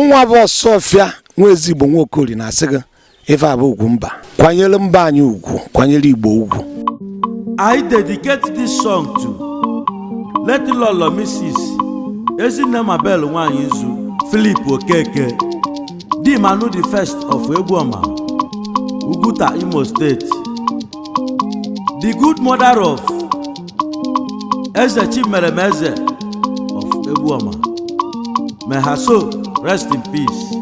Mụnwa bụ Ọsụọfịa nwa ezigbo Nwaokori na-asị gị ife abụ ugwu mba, kwanyere mba anyị ugwu, kwanyere Igbo ugwu. I dedicate this song to Late Lolo Mrs. Ezinne Mabel Nwanyi Nzu Philip Okeke, Di Manu the first of Egbuoma, Uguta, Imo State, the good mother of Eze Chimeremeze of Egbuoma. May her soul rest in peace.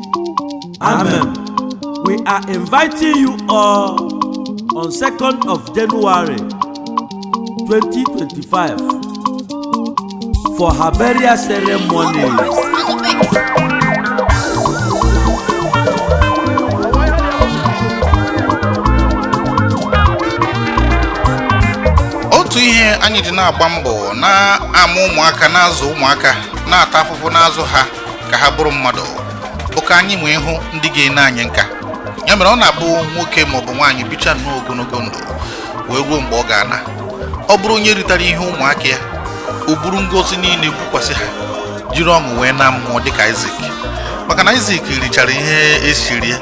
Amen. We are inviting you all on 2nd of January 2025 for her burial ceremony. Otu ihe anyị ji na-agba mbọ na-ama ụmụaka, na-azụ ụmụaka, na-ata afụfụ, na-azụ ha ka ha bụrụ mmadụ, bụ ka anyị nwee hụ ndị ga-ene anyị nka. Ya mere ọ na-abụ nwoke maọbụ nwaanyị bicha nnọọ ogologo ndụ wee ruo mgbe ọ ga-ana, ọ bụrụ onye ritara ihe ụmụaka ya, o buru ngọzi niile bukwasị ha, jiri ọṅụ wee na mmụọ, dịka Isaac. Maka na Isaac richara ihe esiri ya,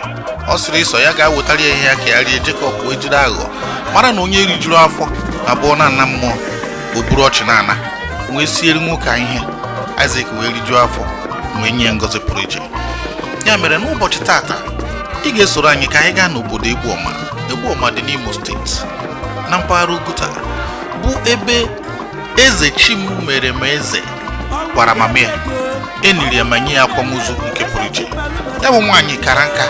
ọ sịrị ịsọ ya ga-awetara ya ihe ya ka ya rie. Jekọb wee jiri aghụghọ mara na onye rijuru afọ abụọ na-ana mmụọ, o buru ọchị na-ana, wee siere nwoke a ihe. Isaac wee rijuo afọ, wee nye ngọzi pụrụ iche. Ya mere n'ụbọchị tata, ị ga-esoro anyị ka anyị gaa n'obodo Egbuoma. Egbuoma dị n'Imo Steeti, na mpaghara Oguta, bụ ebe Eze Chimeremeze gwara mama ya eniri ya ma nye ya akwamozu nke pụrụ iche. Ya bụ nwaanyị kara nka,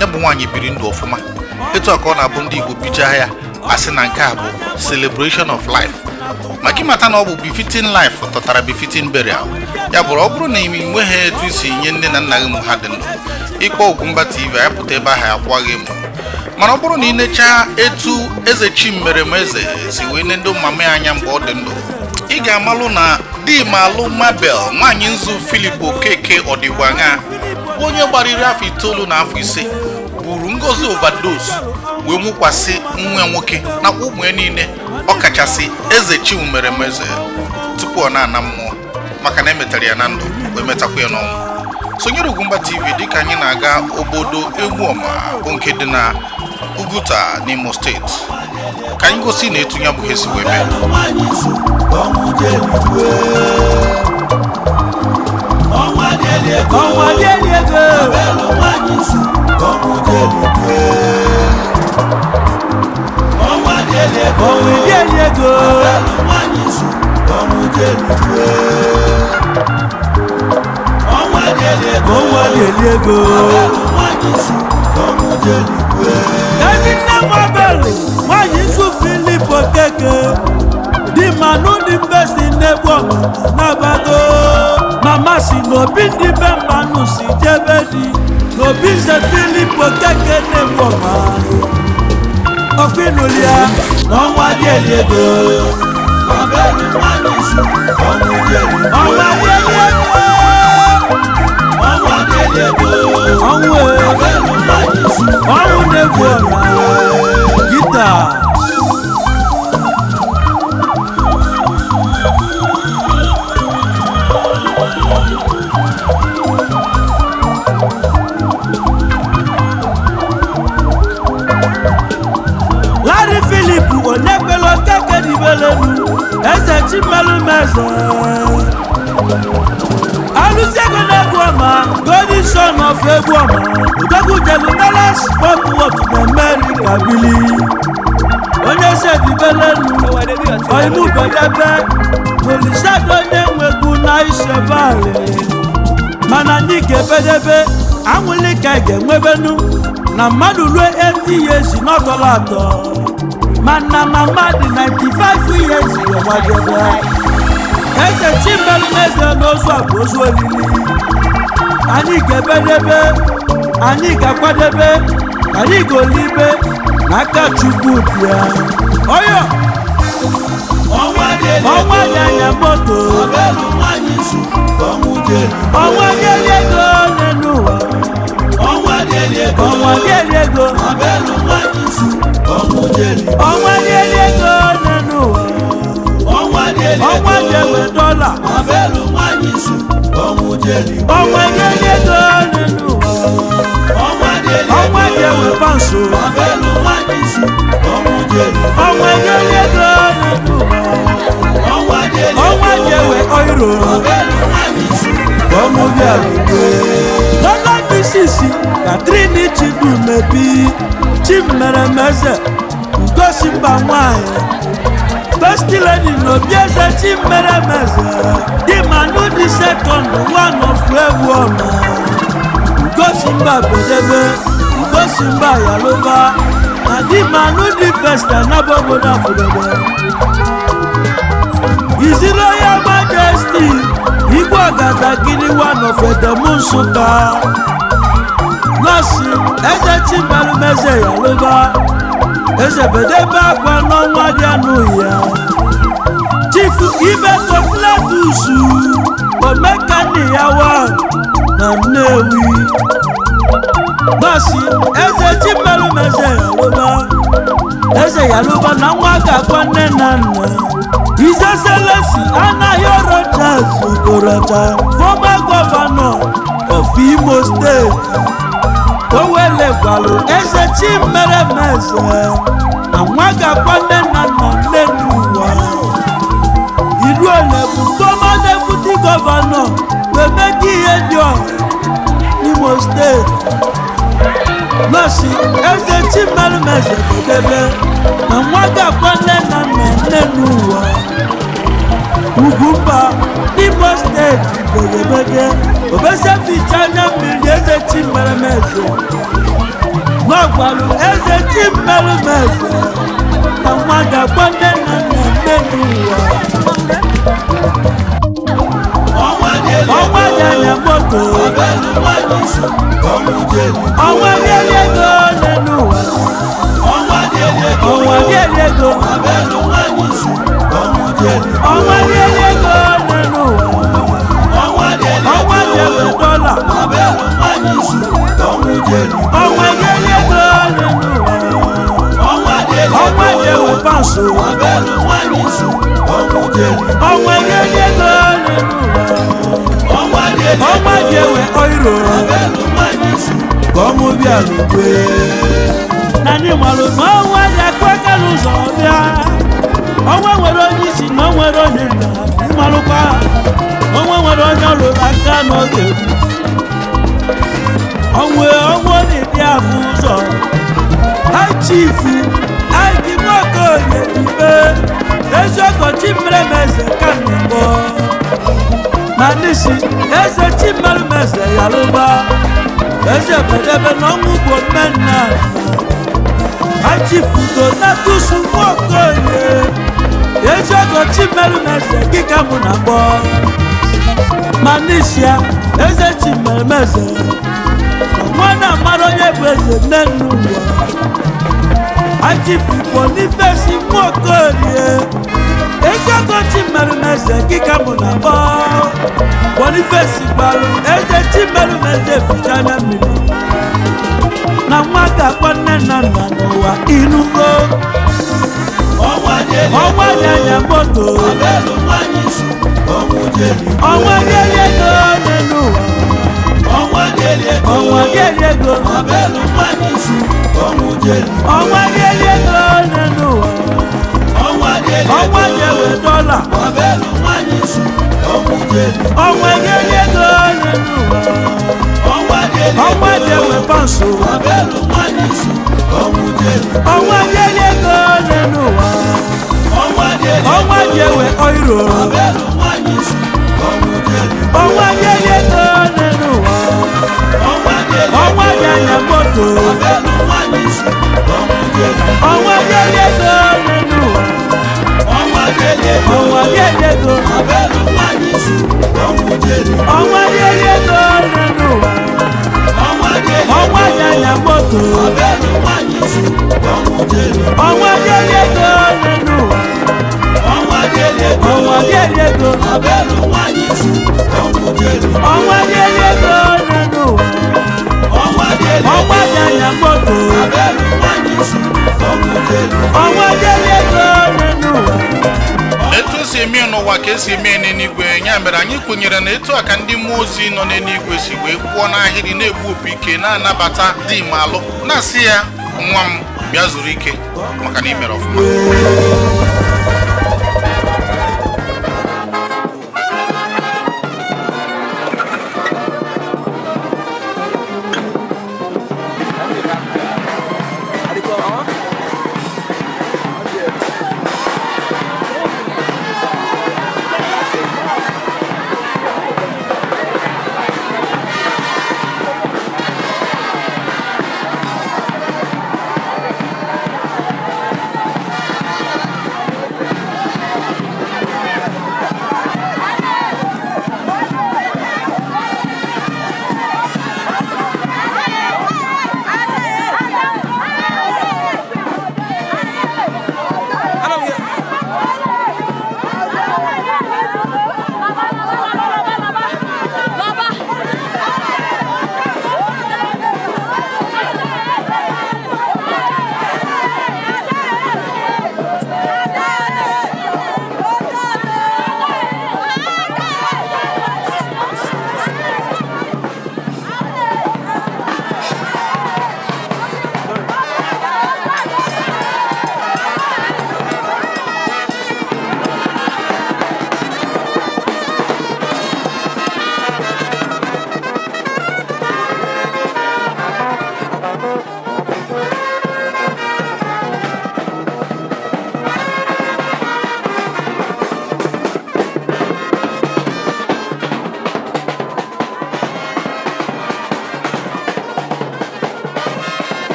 ya bụ nwaanyị biri ndụ ọfụma. Etu a ka ọ na-abụ ndị Igbo bichaa ya, asị na nke a bụ celebration of life, maka ịmata na ọ bụ befitting life tọtara befitting burial. Ya bụrụ, ọ bụrụ na ị nweghị etu isi nye nne na nna gị mgbe ha dị ndụ, ịkpọ Ugwumba TV, anyị pụta ebe ahụ akwa gị mụ. Mana ọ bụrụ na ị nechaa etu Eze Chimeremeze si wee ne ndị mama ya anya mgbe ọ dị ndụ, ị ga-amalụ na di Malụ Mabel Nwaanyị Nzu Philip Okeke Ọdịgwanya, bụ onye gbara 95 na afọ 5, buru ngozi overdose wee nwụkwasị nwa ya nwoke nakwa ụmụ ya niile, ọkachasị Eze Chimeremeze, tupu ọ na-ana mmụọ, maka na emetara ya na ndụ wee metakwa ya n'ọnwụ. Sonyere Ugwumba TV dịka anyị na-aga obodo Egbuoma, bụ nke dị na Uguta n'Imo Steeti, ka anyị gosi na etu ya bụ ihe si wee mee. Nwaanyị nzu ka ọnwụ jeligwe. Ọnwa dịeli ego. Ọnwa dịeli ego. Abelu nwaanyị nzu ka ọnwụ jeligwe. Ọnwa dịeli ego. Ọnwụ dịeli ego. Abelu nwaanyị nzu ka ọnwụ jeligwe. Ọnwa dịeli ego. Ọnwa dịeli ego. Abelu nwaanyị nzu ka ọnwụ jeligwe. Ezinne Mabelu Nwaanyị Nzu Philip Okeke, di Manu dị mbesi n'Egbuoma n'abago. Mama si n'obi ndị be mmanụ si jebe di n'obi Nze Philip Okeke n'Egbuoma. Ọkpịnụlia na ọnwa dị eli ego. Mabelu nwaanyị nzu ọnwụ dị eli. Ọnwa dị eli ego. Ọnwa dị eli ego. Ọnwụ e. Mabelu nwaanyị nzu ọnwụ na-egbu ọra gita. Larry Philip Onyekwelu Okeke dibelenu Eze Chimelumeze alụsị ego na-Egbuoma, golden son of Egbuoma, odogwu jelu Dallas Fort Worth na America bili. Onye eze dibelenu oimubedebe olisado onye nwegwu na isebali, mana anyị ga-ebedebe anwụli ka ị ga-enwebenu na mmadụ ruo 80 years n'ọtọrọ atọ, mana mama dị 95 years gbajebe. Eze Chimeremeze n'ozu a bụ ozu olili. Anyị ga-ebedebe, anyị ga-akwadebe, anyị ga-olibe n'aka Chukwu dị ya ọyọ. Ọnwa dị anya moto. Ọnwa dị eli ego n'elu ụwa. Ọnwa dị eli ego. Ọnwa dị eli ego n'elu ụwa. Ọnwa dị ewe dọla. Ọnwa dị eli ego n'elu. jewe pansụ. Ọnwa dịeli ego n'elu ụwa. Ọnwa jewe oiro. Ọnwụ bịa lugbe. Lọ́lá bísísì Katrini Chidumebi Chimeremeze Ugosi mba nwanyị First Lady n'Obieze Chimeremeze Di Manu the second one of Egbuoma Ugosi mba Bedebe Ugosi mba Yalova na Di Manu the first anabobodo Afudebe. His Royal Majesty Igwe Ọgadagidi one of Edemu Nsụka Nọọsụ Eze Chimeremeze Yalova Eze Bedebe akwa n'ọnwa dị anụ ya. Chief Ibeto Cletus Omekaniyawa na Nnewi. Nọọsụ Eze Chimeremeze Yalova Eze Yalova na nwa ga-akwa nne na nna. His Excellency Anayo Rochas Okorocha, former governor of Imo State. Owele gwalụ Eze Chimeremeze na nwa ga-akwa nne na nna nne n'ụwa. Iruole bụ former deputy governor Emeka Ihedioha Imo State. Nọọsụ Eze Chimeremeze Bedebe na nwa ga-akwa nne na nna nne n'ụwa. Ugwumba Imo Steeti Bedebede Obeseficha anya mmiri Eze Chimeremeze n'ọgwalụ Eze Chimeremeze na nwa ga-akwa nne na nna nne n'ụwa. Ọnwa nyanya moto. Ọnwa dịeli ego n'elu ụwa. Ọnwa dịeli ego. Ọnwa dịeli ego n'elu ụwa. Ọnwa dịeli dọla. Ọnwa dịeli ego n'elu ụwa. Ọnwa dịeli pansụ. Ọnwa dịeli ego n'elu ụwa. Ọnwa dịeli oiro. Ka ọnwụ bịa lugbe. Na anyị malụ na ọnwa dị akụ aka n'ụzọ bịa. Ọnwa nwere onye isi na o nwere onye nna ịmalụkwa. Ọnwa nwere onye ọlụrụ aka n'oge. Ọnwa ọnwụ na-ebi afụ ụzọ. High Chief Ike Nwokoye Ibe Eziokwu Chimeremeze ka na-akpọ. Ma n'isi Eze Chimeremeze Yalụba Eze Bedebe na ọnwụ bụ omenna. High Chief Donatus Nwokoye Eziokwu Chimeremeze gị ka mụ na-akpọ. Ma n'isi ya Eze Chimeremeze nwa na-amara onye bụ eze nne n'ụwa. High Chief Boniface Nwokoye Eziokwu Chimeremeze gị ka mụ na-akpọ. Boniface gbalụ Eze Chimeremeze ficha anya mmiri na nwa ga-akpọ nne na nna n'ụwa inugo. Ọnwa nyanya moto. Ọnwa dịeli ego n'elu ụwa. Ọnwa dịeli ego. Ọnwa dịeli ego n'elu ụwa. Ọnwa dịeli dọla. Ọnwa dịeli ego n'elu ụwa. Ọnwa dịeli pansụ. Ọnwa dịeli ego n'elu ụwa. Ọnwa dịeli oiro. Ọnwa dịeli ego n'elu ụwa. Ọnwa nyanya moto. Ọnwa dịeli ego n'elu ụwa. Ọnwa dịeli ego. Ọnwa dịeli ego n'elu ụwa. Ọnwa nyanya moto. Ọnwa dịeli ego n'elu ụwa. Ọnwa dịeli ego. Ọnwa dịeli ego n'elu ụwa. Ọnwa nyanya moto. Ọnwa dịeli ego n'elu ụwa. Etu esi eme n'ụwa. n'ụwa ka esi eme ya n'eluigwe. Ya mere anyị kwenyere na etu a ka ndị mmụọ ozi nọ n'eluigwe si wee kwụọ n'ahịrị na-egbu opi ike na-anabata di Malụ, na-asị ya, nwa m, bịa zuru ike maka na ị mere ọfụma.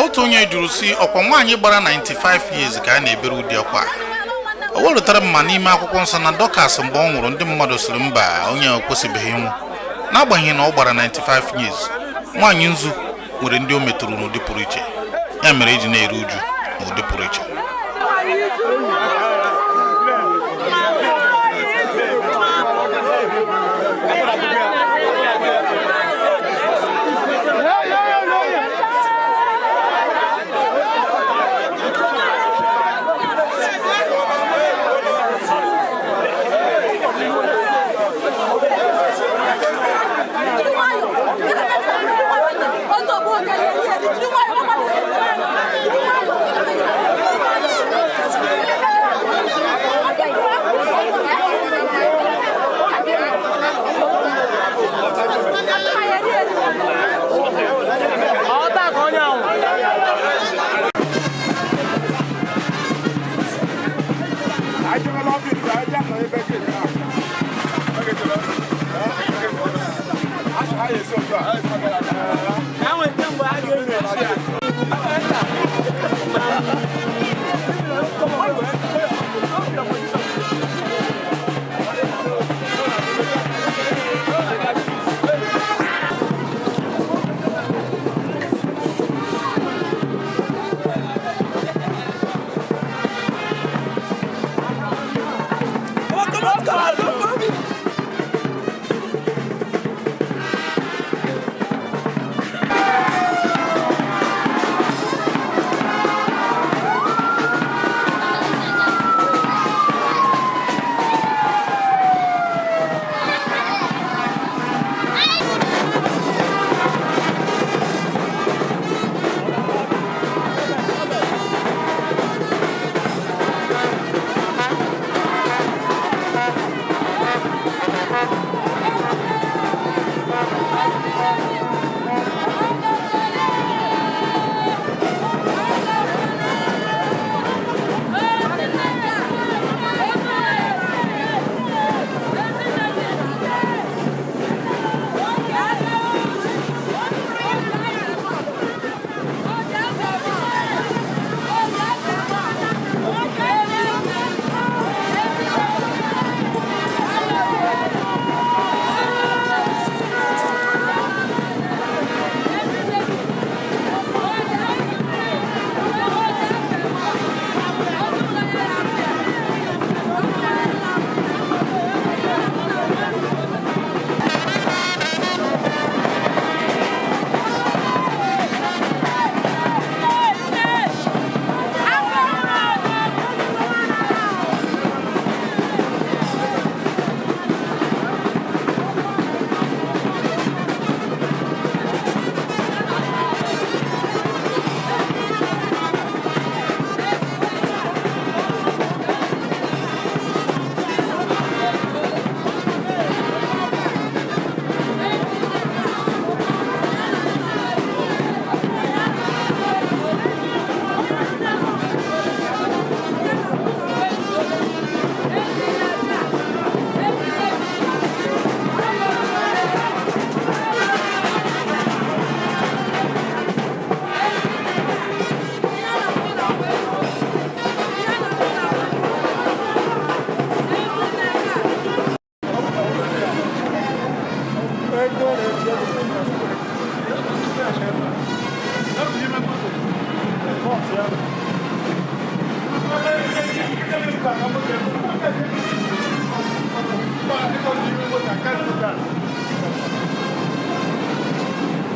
Otu onye jụrụ si ọkwa nwaanyị gbara 95 years ka a na-ebere ụdị ọkwa o welụtara mma n'ime akwụkwọ nsọ na Dorcas mgbe ọ nwụrụ ndị mmadụ sịrị mba onye o kwesịbeghị ịnwụ n'agbanyeghị na ọ gbara 95 years. Nwaanyị nzu nwere ndị o metụrụ n'ụdị pụrụ iche, ya mere eji na-eru uju n'ụdị pụrụ iche.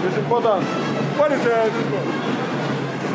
It's important. What is this one?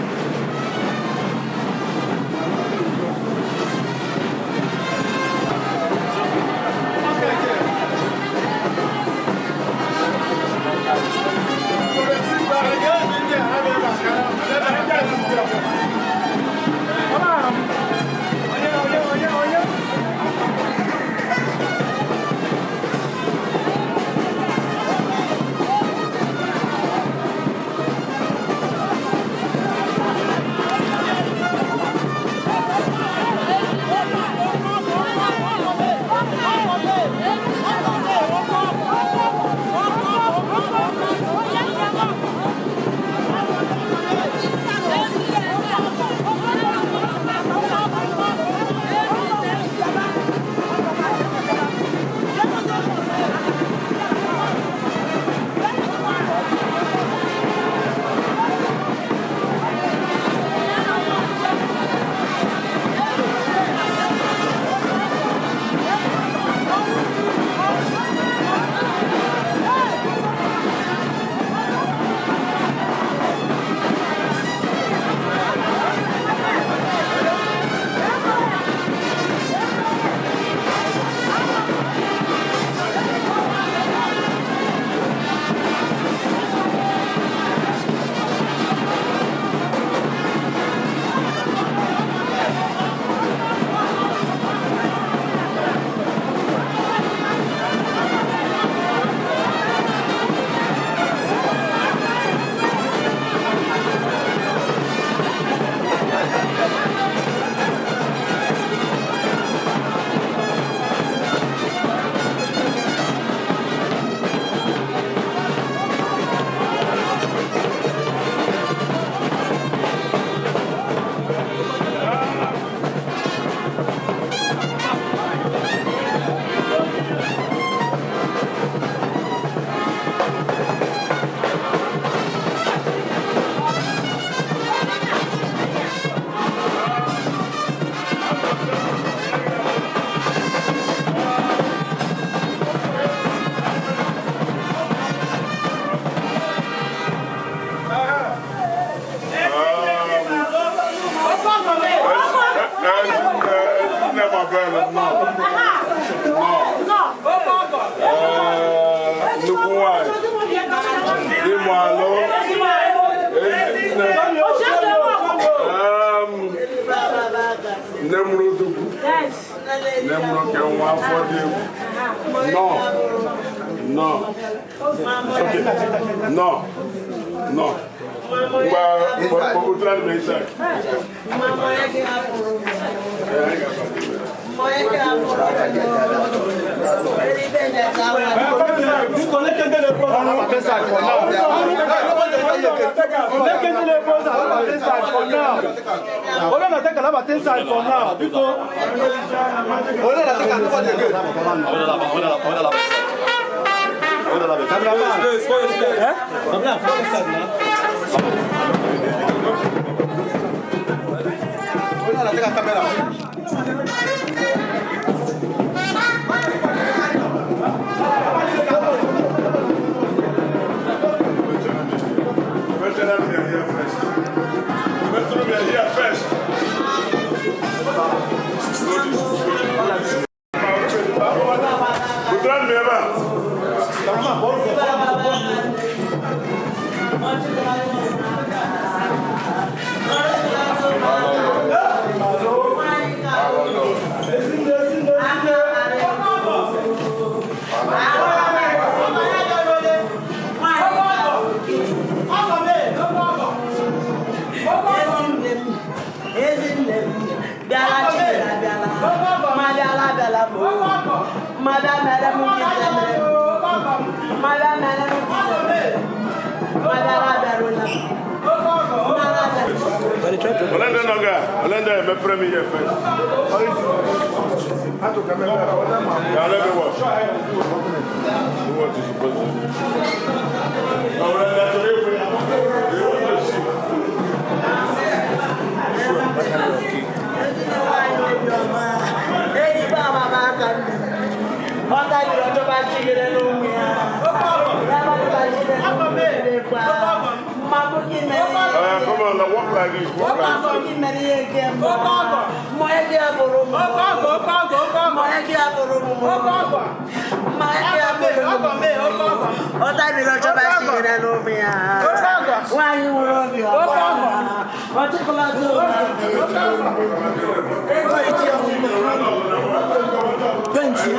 nwanyị, ịmụ alụ, ezinne, nne mụrụ odogwu, nne mụrụ oke nwa afọ dị egwu. Nọ, nọ, okay, nọ, nọ. Ngwa, ngwa, kpọkọtara m ịsa. Veteran, we are here first. Veteran, we are here first. Veteran, we are here. Olende Noga, Olende emepere m ihe first. Yeah, let me watch. Do what you're supposed to do. No, Olende, you want to see. Come on, now walk like this. Walk like this. Thank you.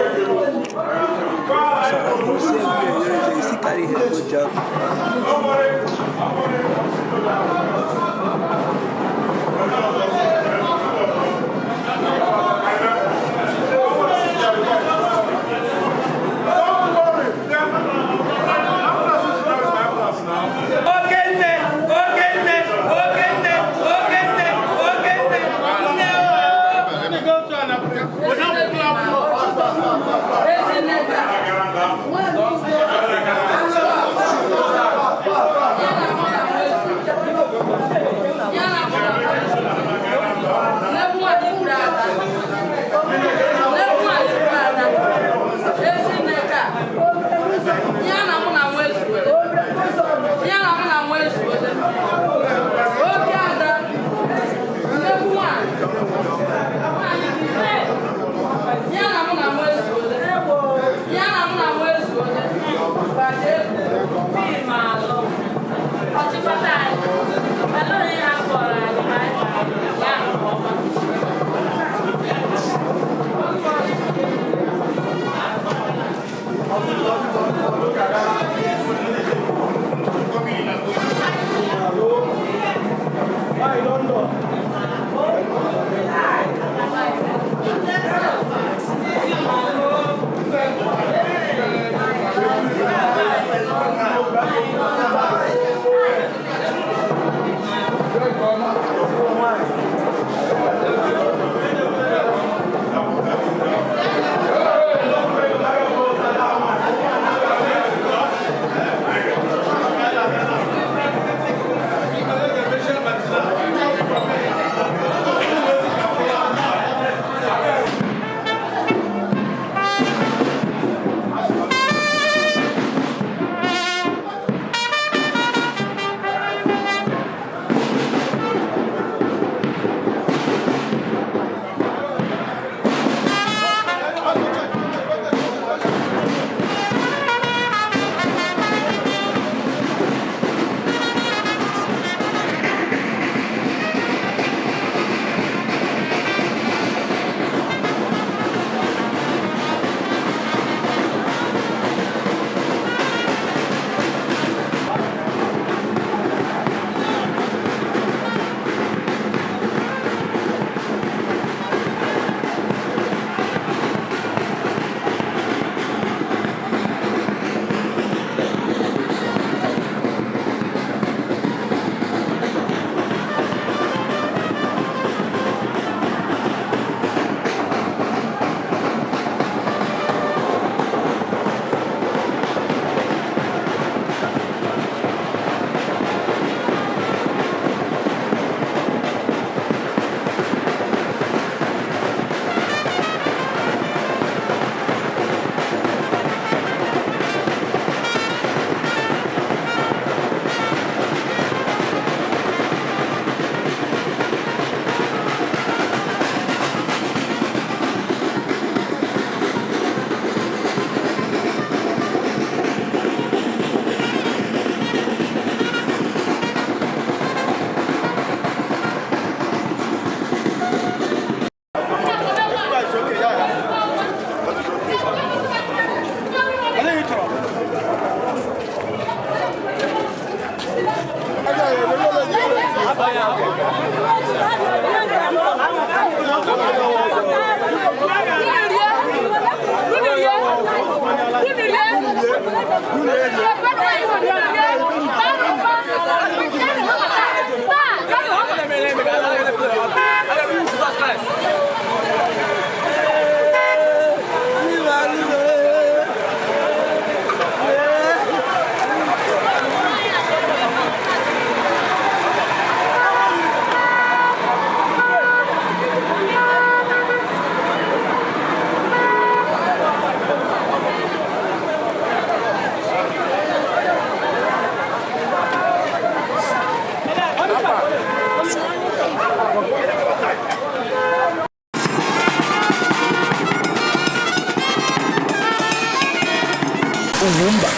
Ugwumba.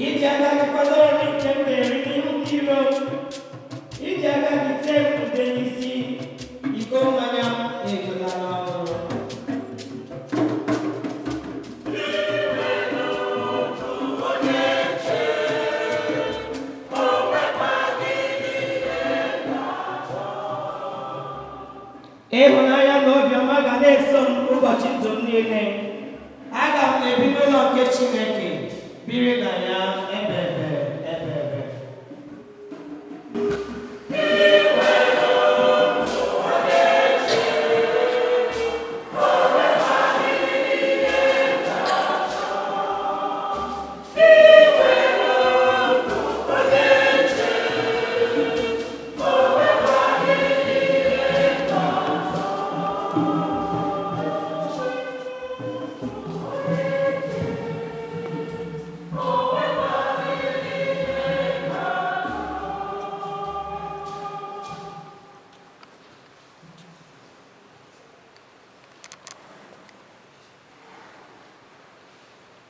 Iji aka gị kwadoro ndị nke m na-eri n'ihu ndị iro m. Iji aka gị tee m ude n'isi, iko mmanya m na-ejula n'ọnụ. Ịhụnanya na obiọma ga na-eso m ụbọchị ndụ m niile. Aga m ebi n'ụlọ nke Chineke, biri na ya ebe ebe ebe ebe.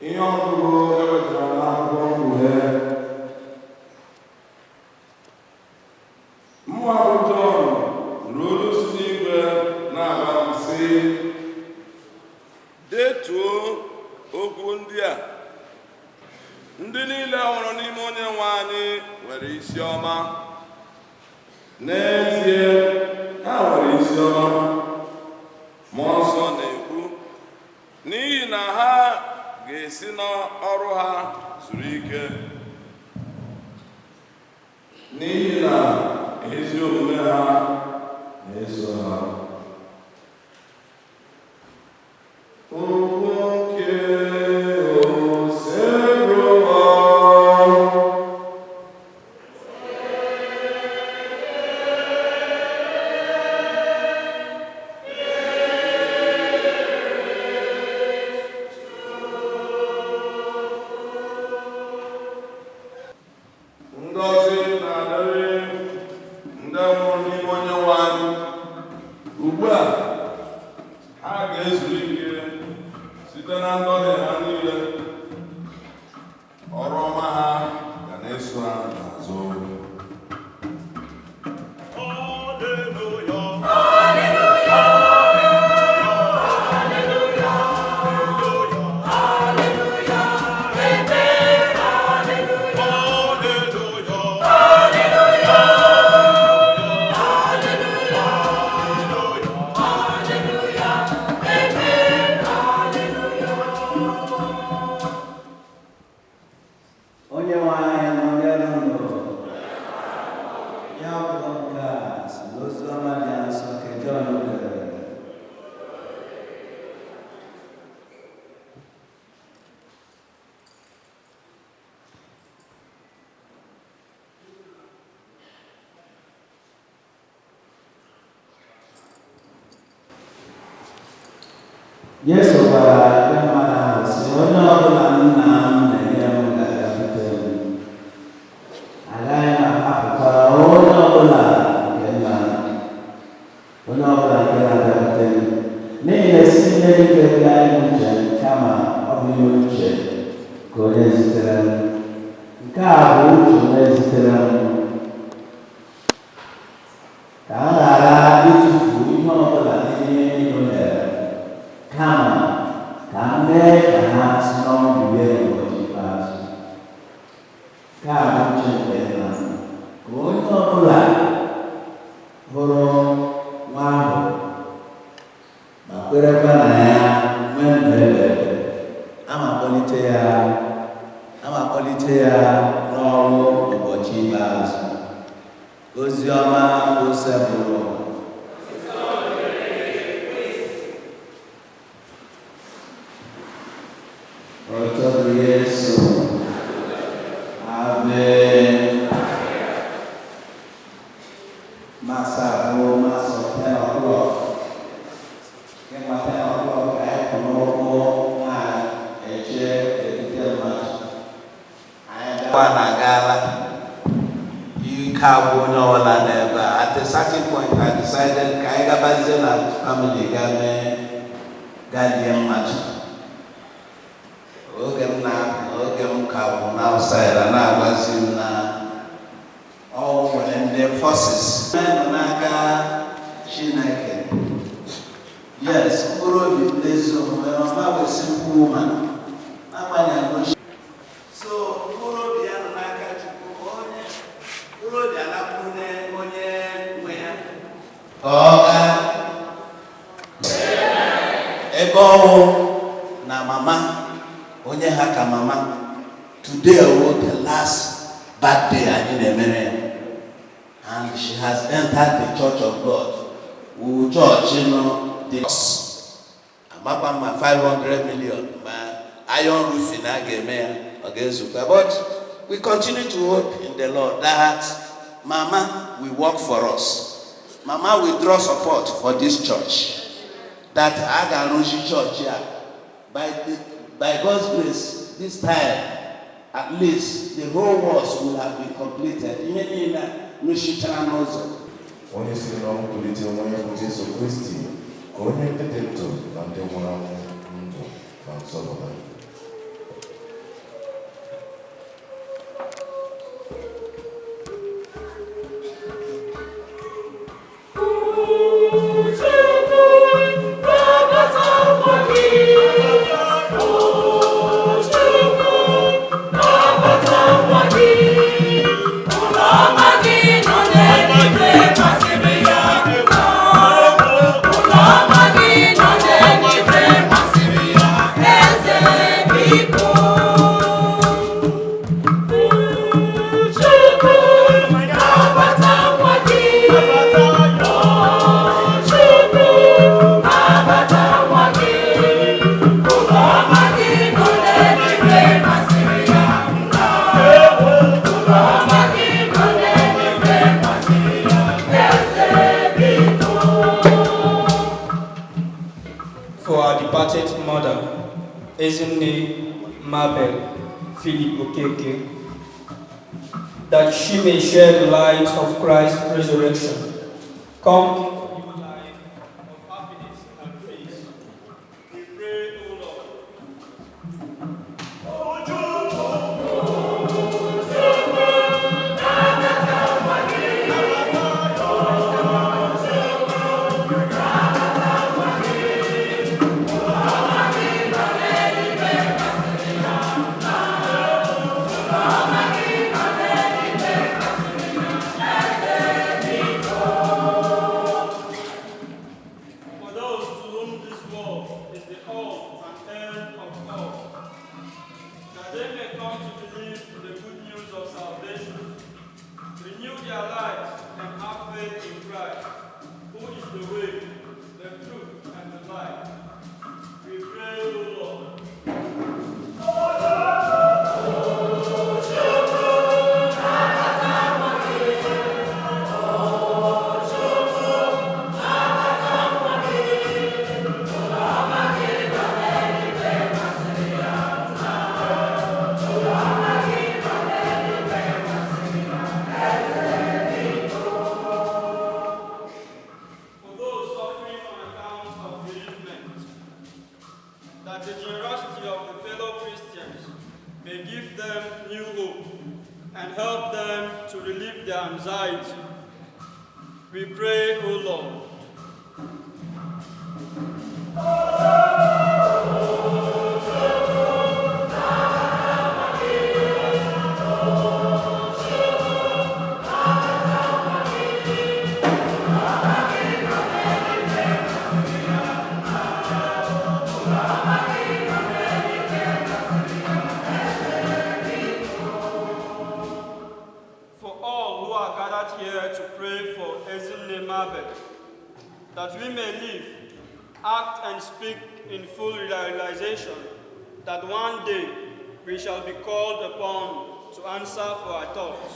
Ihe ọgụgụ ewetara n'akwụkwọ Mkpughe. Mụnwa bụ Jọn nụrụ olu si n'igwe na-agwa m sị, Detuo okwu ndị a: ndị niile nwụrụ n'ime Onye nwe anyị nwere isi ọma. N'ezie, ha nwere isi ọma. Mmụọ Nsọ na-ekwu, n'ihi na ha ga-esi n'ọrụ ha zuru ike. N'ihi na ezi omume ha na-eso ha. Okwu nke Osebụrụwa. Ngọzi na-adịrị ndị nwụrụ n'ime Onye nwe anyị ugbu a. Ha ga-ezu ike site na ndọlị ha niile. Ọrụ ọma ha ga na-eso ha n'azụ. Onye nwe anyị nọnyere unu. Ya ọgụgụ nke a si n'oziọma dị nsọ nke Jọn dere. Jesu gwara ndị mmadụ ahụ sị, onye ọbụla nna m na-enye m ga-abịakwute m. Agaghị m ahapụkwa onye ọbụla nke nna m, onye ọbụla nke na-abịakwute m. N'ihi na esighị n'eluigwe bịa ime uche m, kama ọ bụ ime uche nke onye zitere m. Nke a bụ uche onye zitere m, ka m ghara ịtụfu ihe Ozi ọma Osebụrụ. Otito Jesu. Ave. Mass abụ Mass 10 o'clock. Kemgbe 10 o'clock anyị kwụ n'ụkwụ na-eche etite mmadụ. Anyị gakwa na agaala. Ike agwụ onye ọbụla n'ebe a. At a certain point, I decided ka anyị gabazie na family ga mee gaa lie mmadụ. Oge m na-apụ, oge m ka bụ na outside, a na-agwazi m na ọ nwere ndị forces nọ n'aka Chineke. Yes, mkpụrụ obi ndị ezi omume, mama bụ simple woman. N'agbanyeghị, so mkpụrụ obi ya nọ n'aka Chukwu, onye mkpụrụ obi alakwuru onye nwe ya ka ọ gaa ebe ọwụ na mama onye ha ka mama. Today wo the last birthday anyị na-emere ya, and she has entered the church of God, wu chọọchị nọ dị amakwa ma 500 million ma iron roofing a ga-eme ya, ọ ga-ezukwa. But we continue to hope in the Lord that mama will work for us, mama will draw support for this church, that a ga-arụzi chọọchị a by God's grace. This time at least the whole works will have been completed, ihe niile nụchichara n'ụzọ. Onye siri n'ọnwụ kulite onwe ya bụ Jesu Kristi, ka onye ndị dị ndụ na ndị nwụrụ anwụ ndụ na nzọpụta. For our departed mother, Ezinne Mabel Philip Okeke, that she may share the light of Christ's resurrection, come into new life of happiness and peace. We pray, O Lord. For those to whom this world is the all and end of all, that they may come to believe in the good news of salvation, renew their lives and have faith in Christ, who is the way, the truth, and the life. We pray, O Lord. For those suffering on account of bereavement, that the generosity of the fellow Christians may give them new hope and help them to relieve their anxiety. We pray, O Lord. For all who are gathered gathered here to pray for Ezinne Mabel, that we may live, act, and speak in full realization that one day we shall be called upon to answer for our thoughts,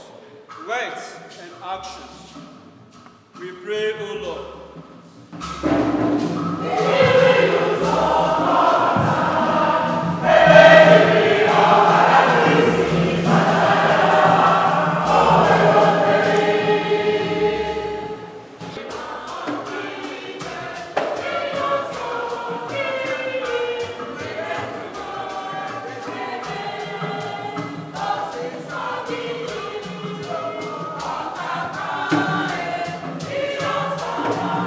words, and actions. We pray, O Lord. Thank you.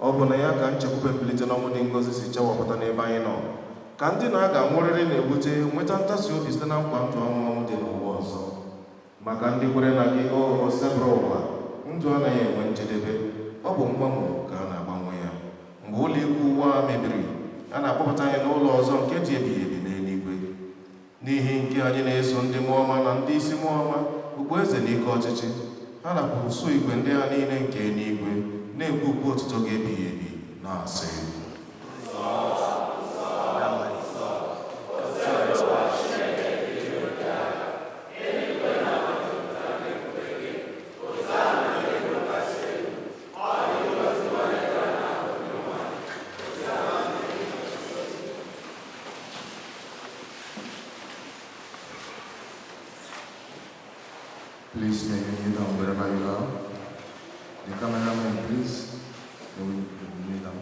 Ọ bụ na ya ka nchekwube mbilite n'ọnwụ dị ngọzi si chawapụta n'ebe anyị nọ, ka ndị na-aga nwụrịrị na-ewute nweta ntasi obi site na nkwa ndụ ọnwụ ọnwụ dị n'ụwa ọzọ. Maka ndị kwere na gị o sebụrụ ụwa, ndụ anaghị enwe njedebe, ọ bụ mgbanwe ka a na-agbanwe ya. Mgbe ụlọ ikwu ụwa mebiri, a na-akpọpụta anyị n'ụlọ ọzọ nke dị ebighị ebi n'eluigwe. N'ihi nke anyị na-eso ndị mmụọ ọma na ndị isi mmụọ ọma, okpueze na ike ọchịchị, ha na-apụ ụsụ igwe ndị ha niile nke eluigwe na-ekwu ukwu otuto gị ebighị ebi na-asị. Please may you kneel down wherever you are. The cameraman, please, may we kneel down.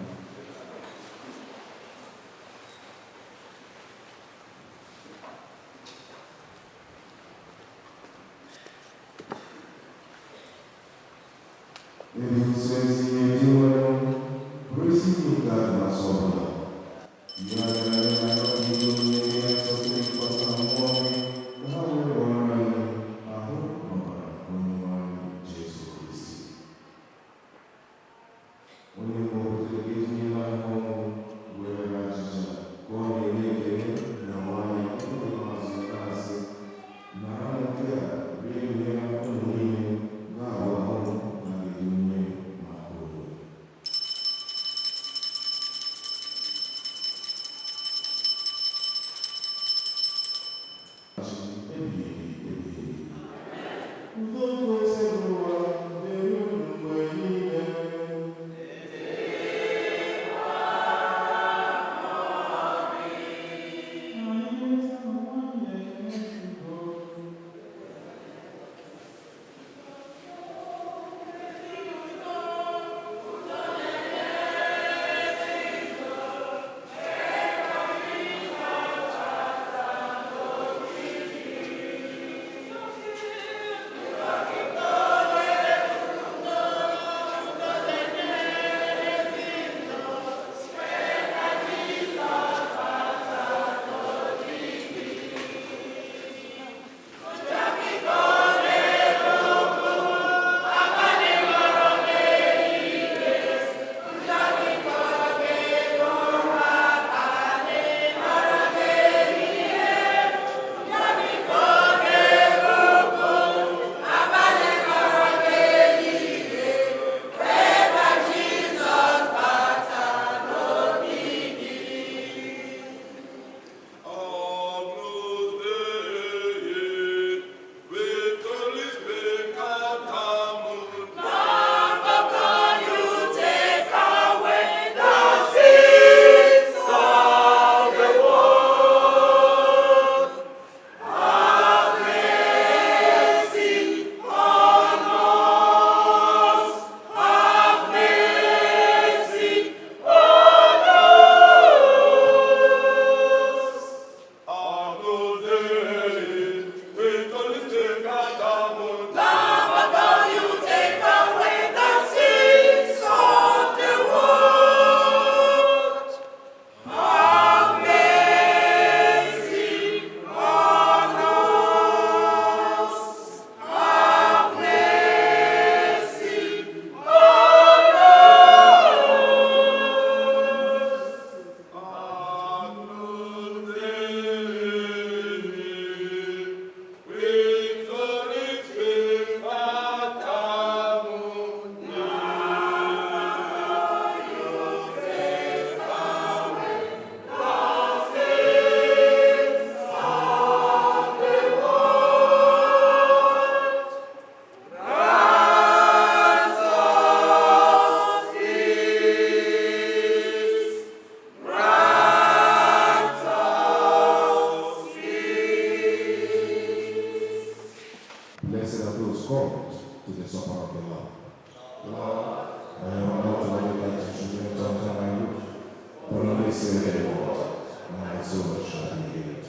sin anymore. My soul shall be healed.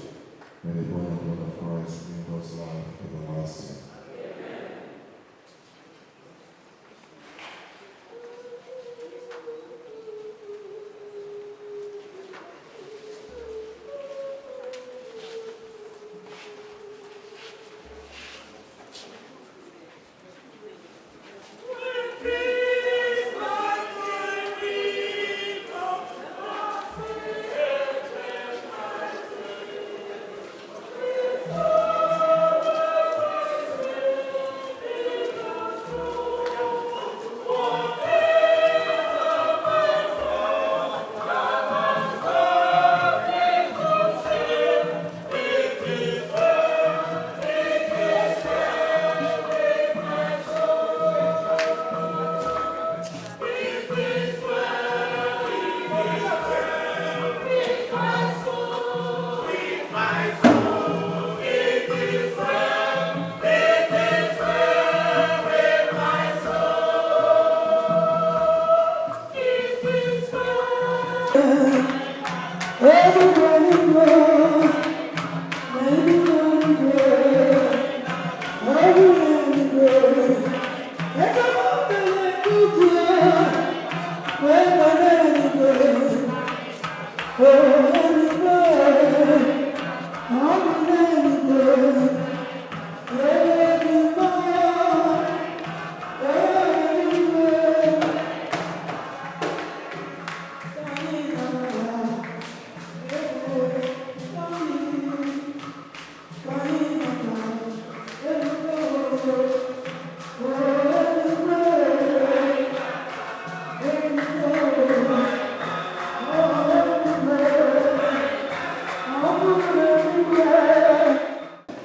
May the body and blood of Christ bring us life everlasting.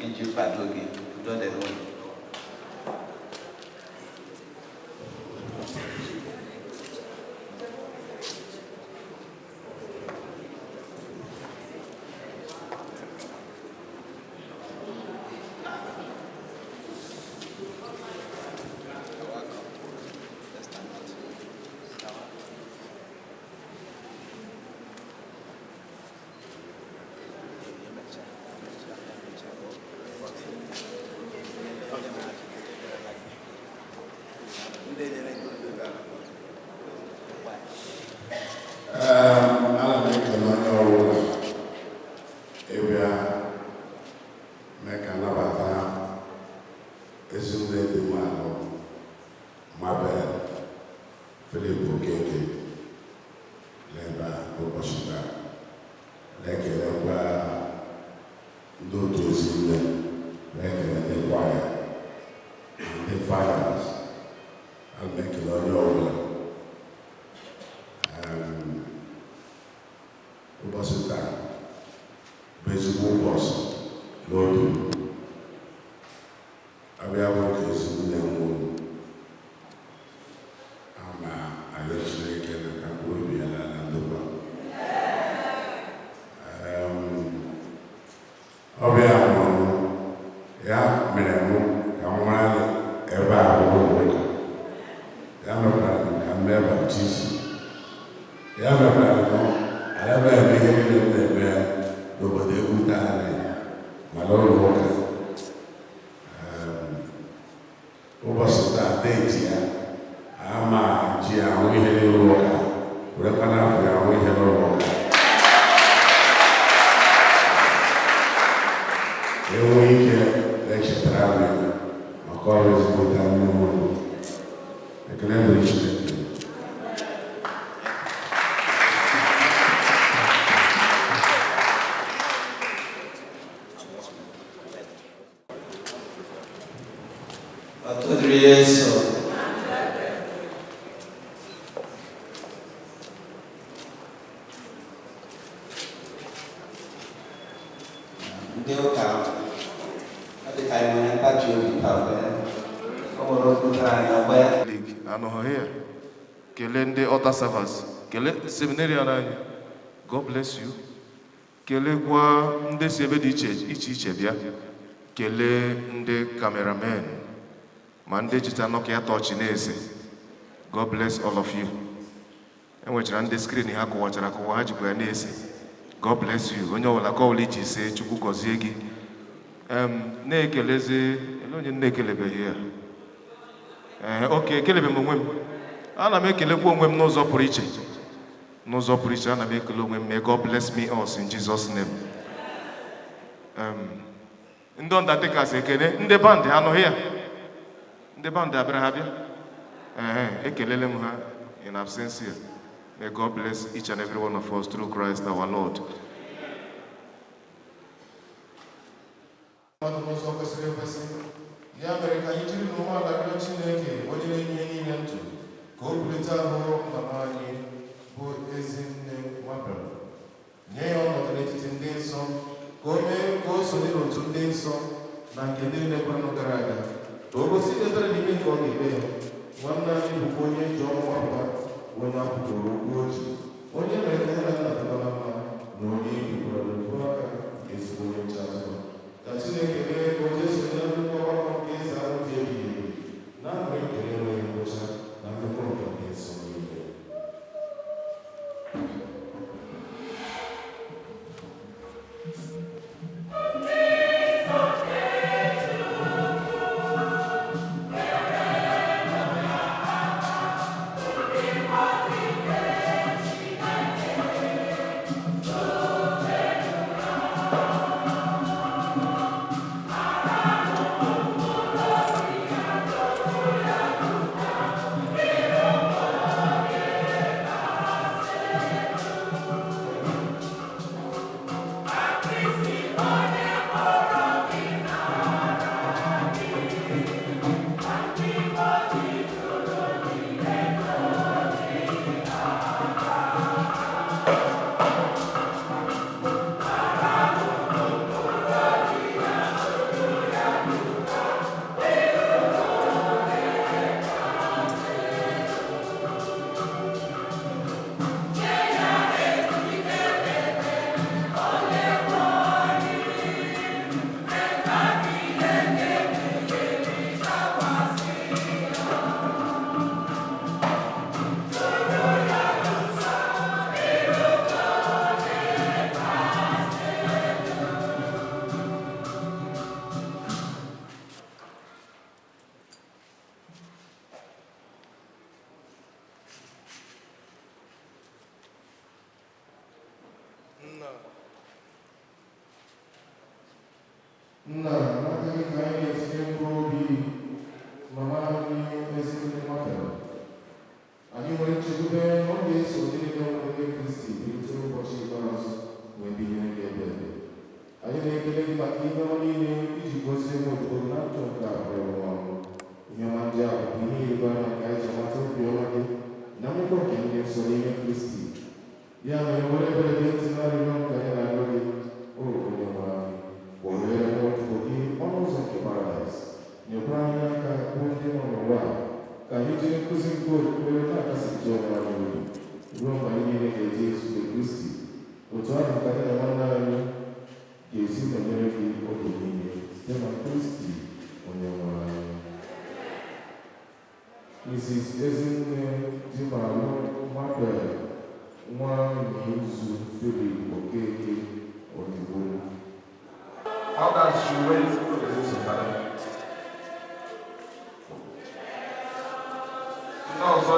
Iji kwado gị, udo dịrị unu. Ana m ekele onye ọbụla ịbịa mee ka nnabata ezinụlọ dị mmadụ Mabel Philip Okeke n'ebe a n'ụbọchị taa, na-ekelekwa ndị otu ezinụlọ, na-ekele ndị kwaya na ndị fathers. Ana m ekele onye ọbụla. Ụbọchị taa bụ ezigbo ụbọchị n'obi m. Abịa bụ ka ezinụlọ nwụrụ ama arịọ Chineke na ka mkpụrụ obi ya laa na ndokwa. Ọbịa mụrụ ya mere mụ ka m mara ebe a bụ ụlọ ụka ya, mekwara m ka m mee baptizim ya, mekwara m alaba eme ihe niile m na-eme n'obodo Egwute anyị ma n'ụlọ ụka. Ụbọchị taa, date ya ama ji ahụ ihe n'ụlọ ụka, werekwa n'afọ ya ahụ ihe n'ụlọ ụka, enwe ike na-echetara m ya maka ọrụ ezigbote nne m ụlọ. Ekele dịrị Chineke. Otuto dịrị Jesu. Ndị ụka, ọ dị ka anyị nwere ntachi obi taa, ọ nwere okwu tara anyị ọgba ya. League anọghị here. Kelee ndị altar servers, kelee seminarian anyị, God bless you. Kelekwa ndị si ebe dị iche iche iche bịa. Kelee ndị cameramen ma ndị jita Nokia torch na-ese. God bless all of you. Enwechara ndị screen ha kụwachara akụwa, ha jikwa ya na-ese. God bless you. Onye ọbụla ka ọbụla iji see, Chukwu gọzie gị. Na-ekelezi ele onye m na-ekelebeghị ya. Ee, oke ekelebe m onwe m. Ana m ekelekwa onwe m n'ụzọ pụrụ iche, n'ụzọ pụrụ iche. Ana m ekele onwe m. May God bless me us in Jesus name. Ndị undertakers, ekele. Ndị band ha anọghị ya? Ndị band abịara? Ha bịa. Ee, ekelele m ha in absentia. May God bless each and every one of us through Christ our Lord. Mmadụ n'ụzọ kwesịrị ekwesị. Ya mere, ka anyị jiri n'umeala rịọ Chineke, onye na-enye niile ndụ, ka o bulite ahụ mama anyị bụ Ezinne Mabel, nye ya ọnọdụ n'etiti ndị nsọ, ka o mee ka o sonye n'otu ndị nsọ na nke ndị niile kwerenụ gara aga, ka o gosi ebere n'ime nke ọ ga-ekpe ya. Nwanne anyị bụkwa onye ji ọnwụ gbapụta, bụ onye akwụkworo okwu oji, onye mere ka ya na nna dịkwa na mma, na onye ebikwara n'okpuru aka nke ezigbo onye nche atụrụ. Ka Chineke mee ka o jee sonye na nnukwu ọgbakọ nke eze ahụ dị ebighị ebi, na aṅụrị nke na-enweghị ngwụcha na mmekọ nke ndị nsọ niile. Nna, n'aka gị ka anyị na-etinye mkpụrụ obi mama anyị Ezinne Mabel. Anyị nwere nchekwube na ọ ga-eso ndị niile nwere ndị Kristi bilite n'ụbọchị ikpeazụ wee binyere gị ebe ebe. Anyị na-ekele gị maka ihe ọma niile iji gozie nwa odibo gị na ndụ nke a pụrụ ịnwụ anwụ. Ihe ọma ndị a bụ ihe ịrịba ama nke anyị ji amata obiọma gị na mmekọ nke ndị nsọ n'ime Kristi. Ya mere, were ebere gị ntị na arịrịọ nke anyị na-arịọ gị, o onye nwe anyị. Kpọghere nwa odibo gị ọnụ ụzọ nke paradaịs. Nyekwara anyị aka bụ ndị nọ n'ụwa a, ka anyị jiri nkụzi nke okwukwe na-akasịpụta onwe anyị obi ruo mgbe anyị niile ga-eji ezute Kristi. Otu ahụ ka anyị na nwanne anyị ga-esi nọnyere gị oge niile site na Kristi onye nwe anyị. Mrs. Ezinne Dimalu Mabel Nwanyizu Philip Okeke Odibo. Others should wait for the Father. Ndị ọzọ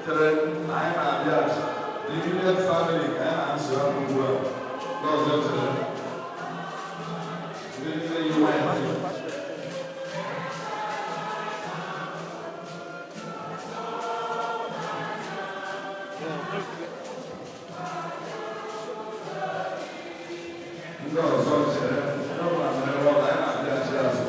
chere na anyị na-abịaghachi. The immediate family ka anyị na-asụ ahụ ugbu a. Ndị ọzọ chere. Ndị niile yi white. Ndị ọzọ chere. Ndị ọbụla mere ebe ọ na anyị na-abịaghachi azụ.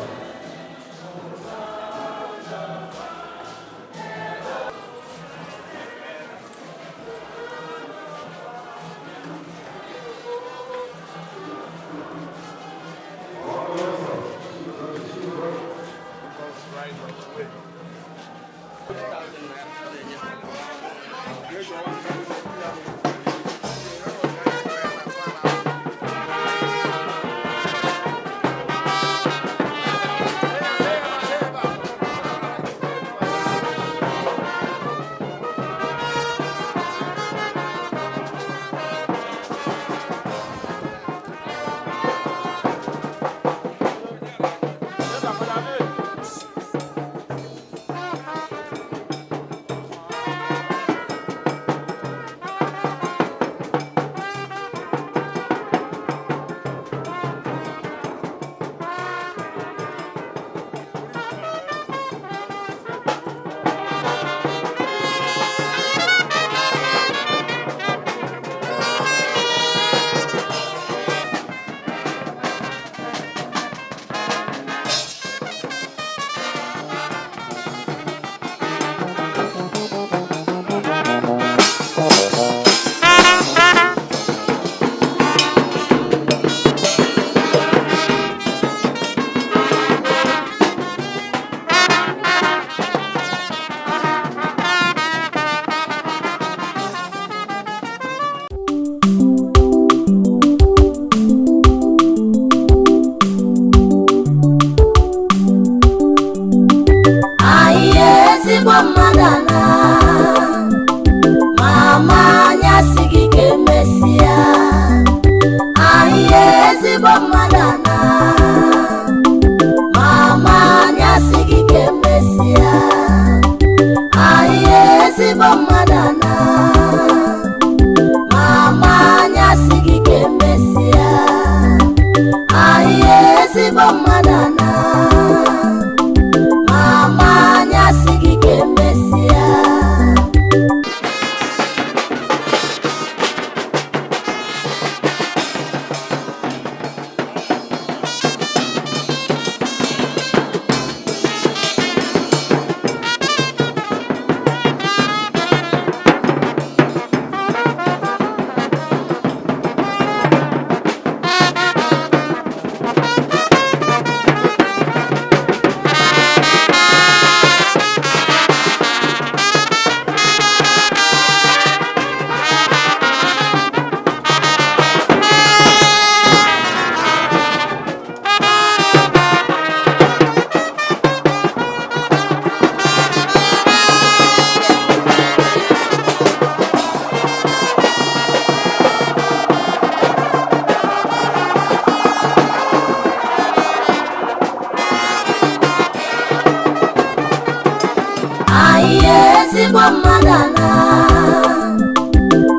Mmadụ ana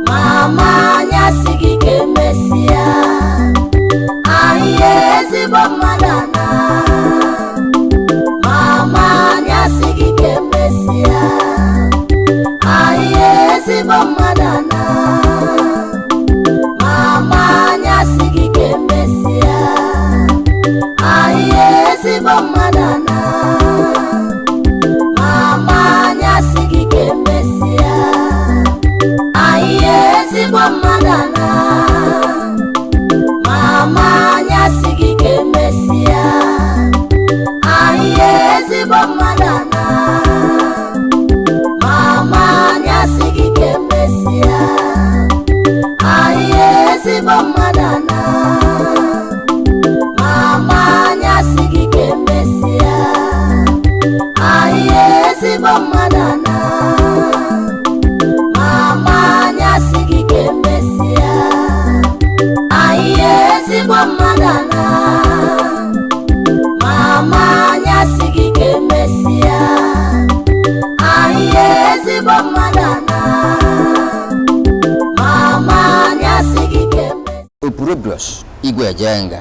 mama anya sị gị ka emesịa. Ahịa ezigbo mmadụ ana mama anya sị gị ka emesịa. Ahịa ezigbo mmadụ ana mama anya sị gị ka emesịa. Ahịa ezigbo mmadụ ana mama anya sị gị ka emesịa. Ahịa ezigbo mmadụ ana mama anya sị gị ka emesịa. Ahịa ezigbo mmadụ ana mama anya sị gị ka emesịa. Ahịa ezigbo mmadụ ana mama anya sị gị ka emesịa. Ahịa ezigbo mmadụ ana mama anya sị gị ka emesịa. Ahịa ezigbo mmadụ ana mama anya sị gị ka emesịa. Ahịa ezigbo mmadụ ana mama anya sị gị ka emesịa. Opurobios Igwe Ejenga.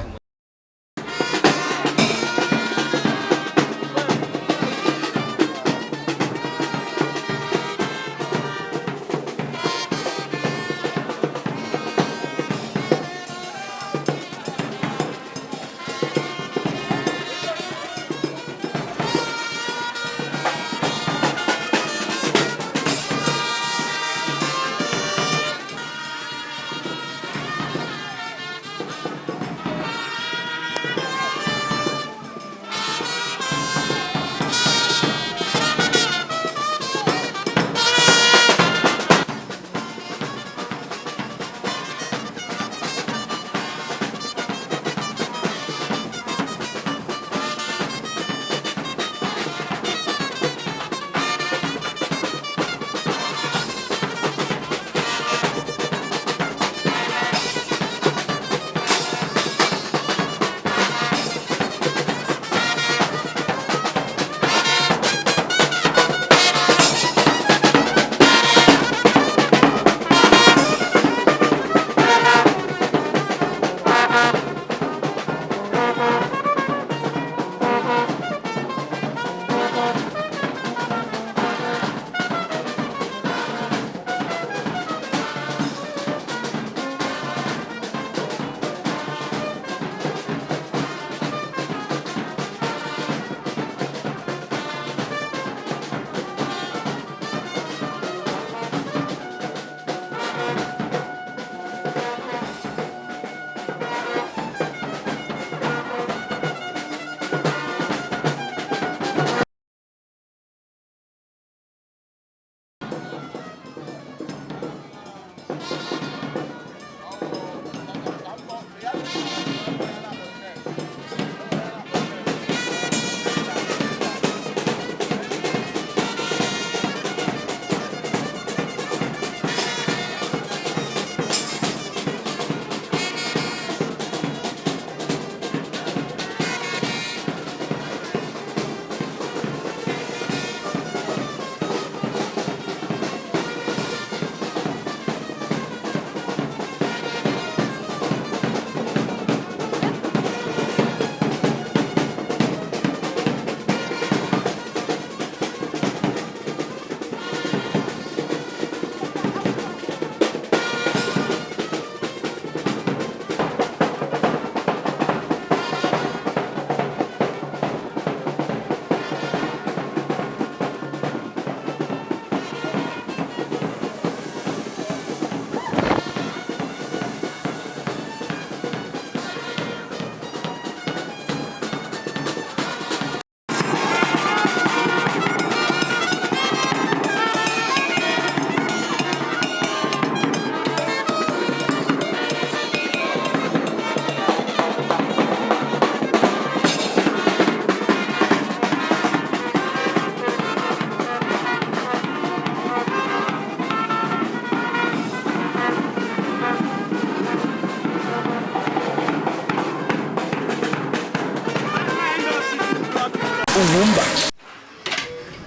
Ugwumba.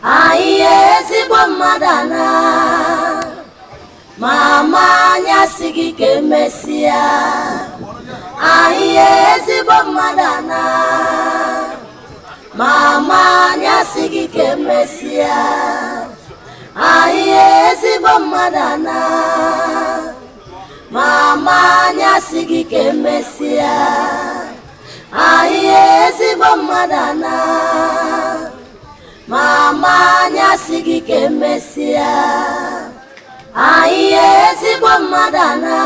Anyị ezigbo mmadụ. mmadụ ana. Mama anyị asị gị ka emesịa. Ahịa ezigbo mmadụ ana. Mama anyị asị gị ka emesịa. Ahịa ezigbo mmadụ ana. Mama anyị asị gị ka emesịa. Ahịa ezigbo mmadụ ana. Mama anyị asị gị ka emesịa. Ahịa ezigbo mmadụ ana.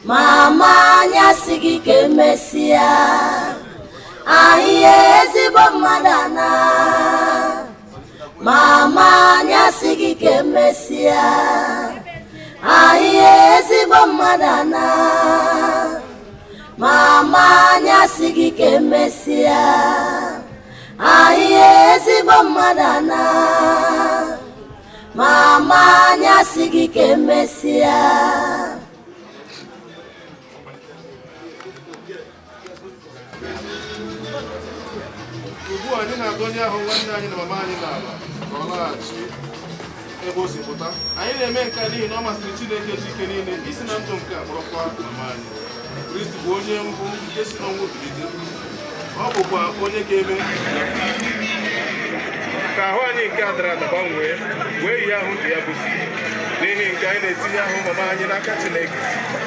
Mama anyị asị gị ka emesịa. Ahịa ezigbo mmadụ ana. Mama anyị asị gị ka emesịa. Ahịa ezigbo mmadụ ana. Mama anyị asị gị ka emesịa. Ahịa ezigbo mmadụ ana. Mama anyị asị gị ka emesịa. Ugbu a anyị na-agọnye ahụ nwanne anyị na mama anyị n'ala ka ọ laghachi ebe o si pụta. Anyị na-eme nke a n'ihi na ọ masịrị Chineke ji ike niile isi na ndụ nke a kpọrọkwa mama anyị. Kristi bụ onye mbụ nke si n'ọnwụ bilite. Ọ bụkwa onye ga-eme ka ahụ anyị nke a dara ada gbanwee wee yie ahụ nke ya bụzi. N'ihi nke anyị na-etinye ahụ mama anyị n'aka Chineke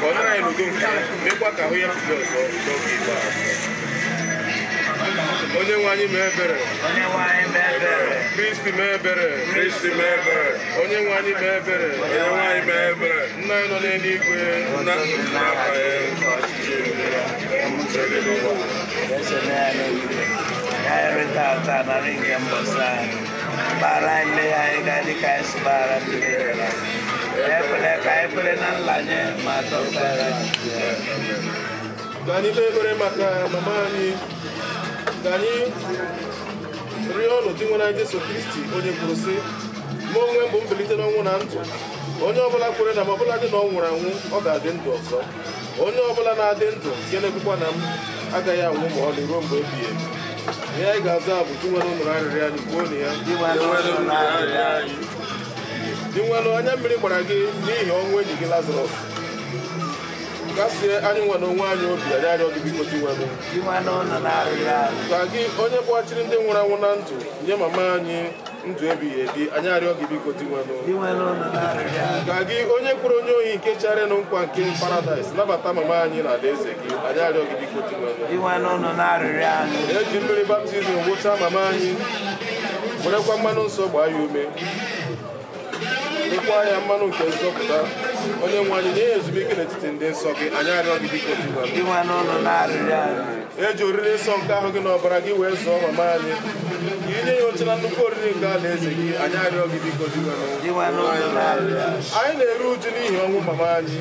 ka ọ nara anyị n'udo nke ya, mekwa ka ahụ ya pụta ọzọ n'oge ikpeazụ. Onye nwe anyị mee ebere. Kristi mee ebere. Kristi mee ebere. Onye nwe anyị mee ebere. Onye nwe anyị mee ebere. Nna anyị nọ n'eluigwe. Nna ka anyị kpee ekpere maka mama anyị. Ka anyị rịọ ọnụ dị nwere anyị Jesu Kristi onye kwuru sị, mụ onwe m bụ mbilite n'ọnwụ na ndụ. Onye ọbụla kwere na m ọbụla dị na ọ nwụrụ anwụ, ọ ga-adị ndụ ọzọ. Onye ọbụla na-adị ndụ nke na-ekwukwa na m agaghị anwụ ma ọlị ruo mgbe ebighị ebi. Ihe anyị ga-aza bụ Dinwenụ nụrụ arịrịọ anyị, kwuo na ya. Dinwenụ, anya mmiri gbara gị n'ihi ọnwụ enyi gị Lazarọs. Kasie anyị nwe n'onwe anyị obi, anyị arịọ gị biko Dinwenụ. Ka gị onye kpọghachiri ndị nwụrụ anwụ na ndụ nye mama anyị ndụ ebighị ebi, anyị arịọ gị biko Dinwenụ. Ka gị onye kwuru onye ohi nke charenụ nkwa nke paradaịs nabata mama anyị na alaeze gị, anyị arịọ gị biko Dinwenụ. Eji mmiri baptizim wụcha mama anyị, werekwa mmanụ nsọ gbaa ya ume, dịkwa ya mmanụ nke nzọpụta. Onye nwe anyị nye ya ezumike n'etiti ndị nsọ gị, anyị arịọ gị biko Dinwenụ. Eji oriri nsọ nke ahụ gị na ọbara gị wee zụọ mama anyị, ka inye ya oche na nnukwu oriri nke alaeze gị, anyị arịọ gị biko Dinwenụ. Anyị na-eru uju n'ihi ọnwụ mama anyị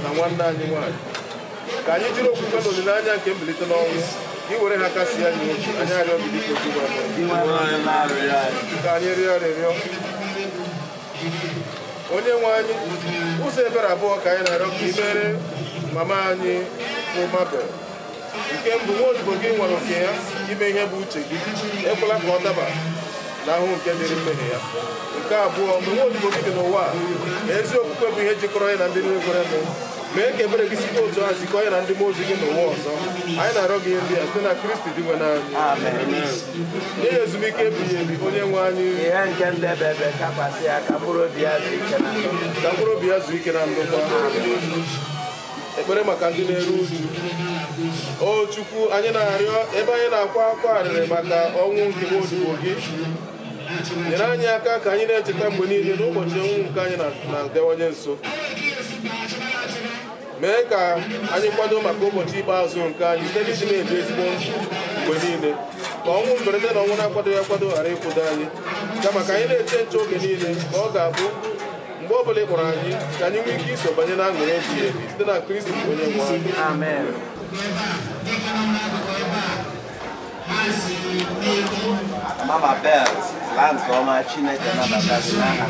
na nwanne anyị nwaanyị. Ka anyị jiri okwukwe na olileanya nke mbilite n'ọnwụ ka i were ha kasie anyị obi, anyị arịọ gị biko Dinwenụ. Ka anyị rịọ arịrịọ. Onye nwe anyị, ụzọ ebere abụọ ka anyị na-arịọ ka i mere mama anyị bụ Mabel. Nke mbụ, nwa odibo gị nwere oke ya ime ihe bụ uche gị, ekwela ka ọ daba n'ahụ nke dịrị mmehie ya. Nke abụọ, mgbe nwa odibo gị dị n'ụwa a, ezi okwukwe bụ ihe jikọrọ ya na ndị niile kwere nụ. Mee ka ebere gị site otu a zikọ ya na ndị mmụọ ozi gị n'ụwa ọzọ. Anyị na-arịọ gị ihe ndị a site na Kristi dị nwe n'anyị. Nye ya ezumike ebighị ebi, onye nwe anyị. Ka mkpụrụ obi ya zuo ike na ndokwa. Ekpere maka ndị na-eru uju. O Chukwu, anyị na-arịọ ebe anyị na-akwa akwa arịrị maka ọnwụ nke nwa odibo gị. Nyere anyị aka ka anyị na-echeta mgbe niile n'ụbọchị ọnwụ nke anyị na-abịawanye nso. Mee ka anyị kwado maka ụbọchị ikpeazụ nke anyị site n'iji na-ebi ezigbo ndụ mgbe niile. Ka ọnwụ mberede na ọnwụ na-akwadoghị akwado ghara ịkwụdo anyị, kama ka anyị na-eche nche oge niile ka ọ ga-abụ mgbe ọ bụla ị kpọrọ anyị ka anyị nwee ike iso banye na aṅụrị ebighị ebi site na Kristi onye nwe anyị. Amen. Mama Bell, laa nke ọma, Chineke nabata gị n'aha.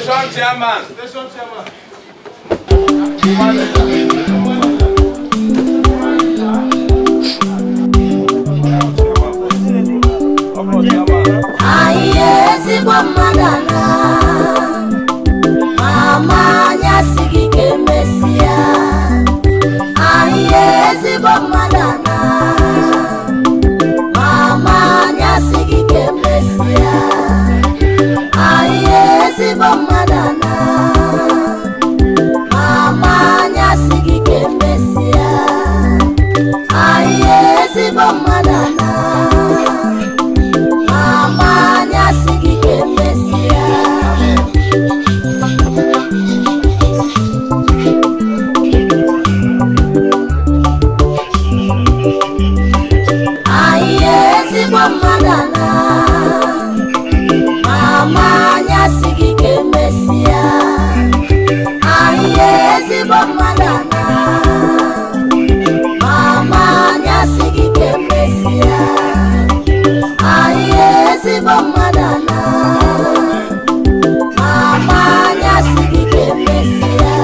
Station chairman. Station chairman. Anyị ezigbo mmadụ ana, mama anyị asị gị ka emesịa. Anyị ezigbo mmadụ ana, mama anyị asị gị ka emesịa. Anyị ezigbo mmadụ ana, mama anyị asị gị ka emesịa. Anyị ezigbo mmadụ ana, mama anyị asị gị ka emesịa. Anyị ezigbo mmadụ ana, mama anyị asị gị ka emesịa. Anyị ezigbo mmadụ ana, mama anyị asị gị ka emesịa. Anyị ezigbo mmadụ ana, mama anyị asị gị ka emesịa.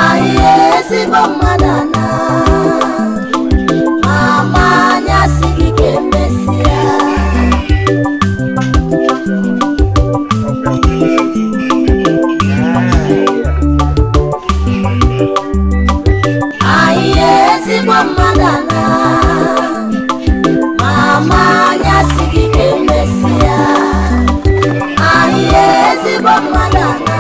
Anyị ezigbo mmadụ ana, mama anyị asị gị ka emesịa. Anyị ezigbo mmadụ ana, mama anyị asị gị ka emesịa. Anyị ezigbo mmadụ ana,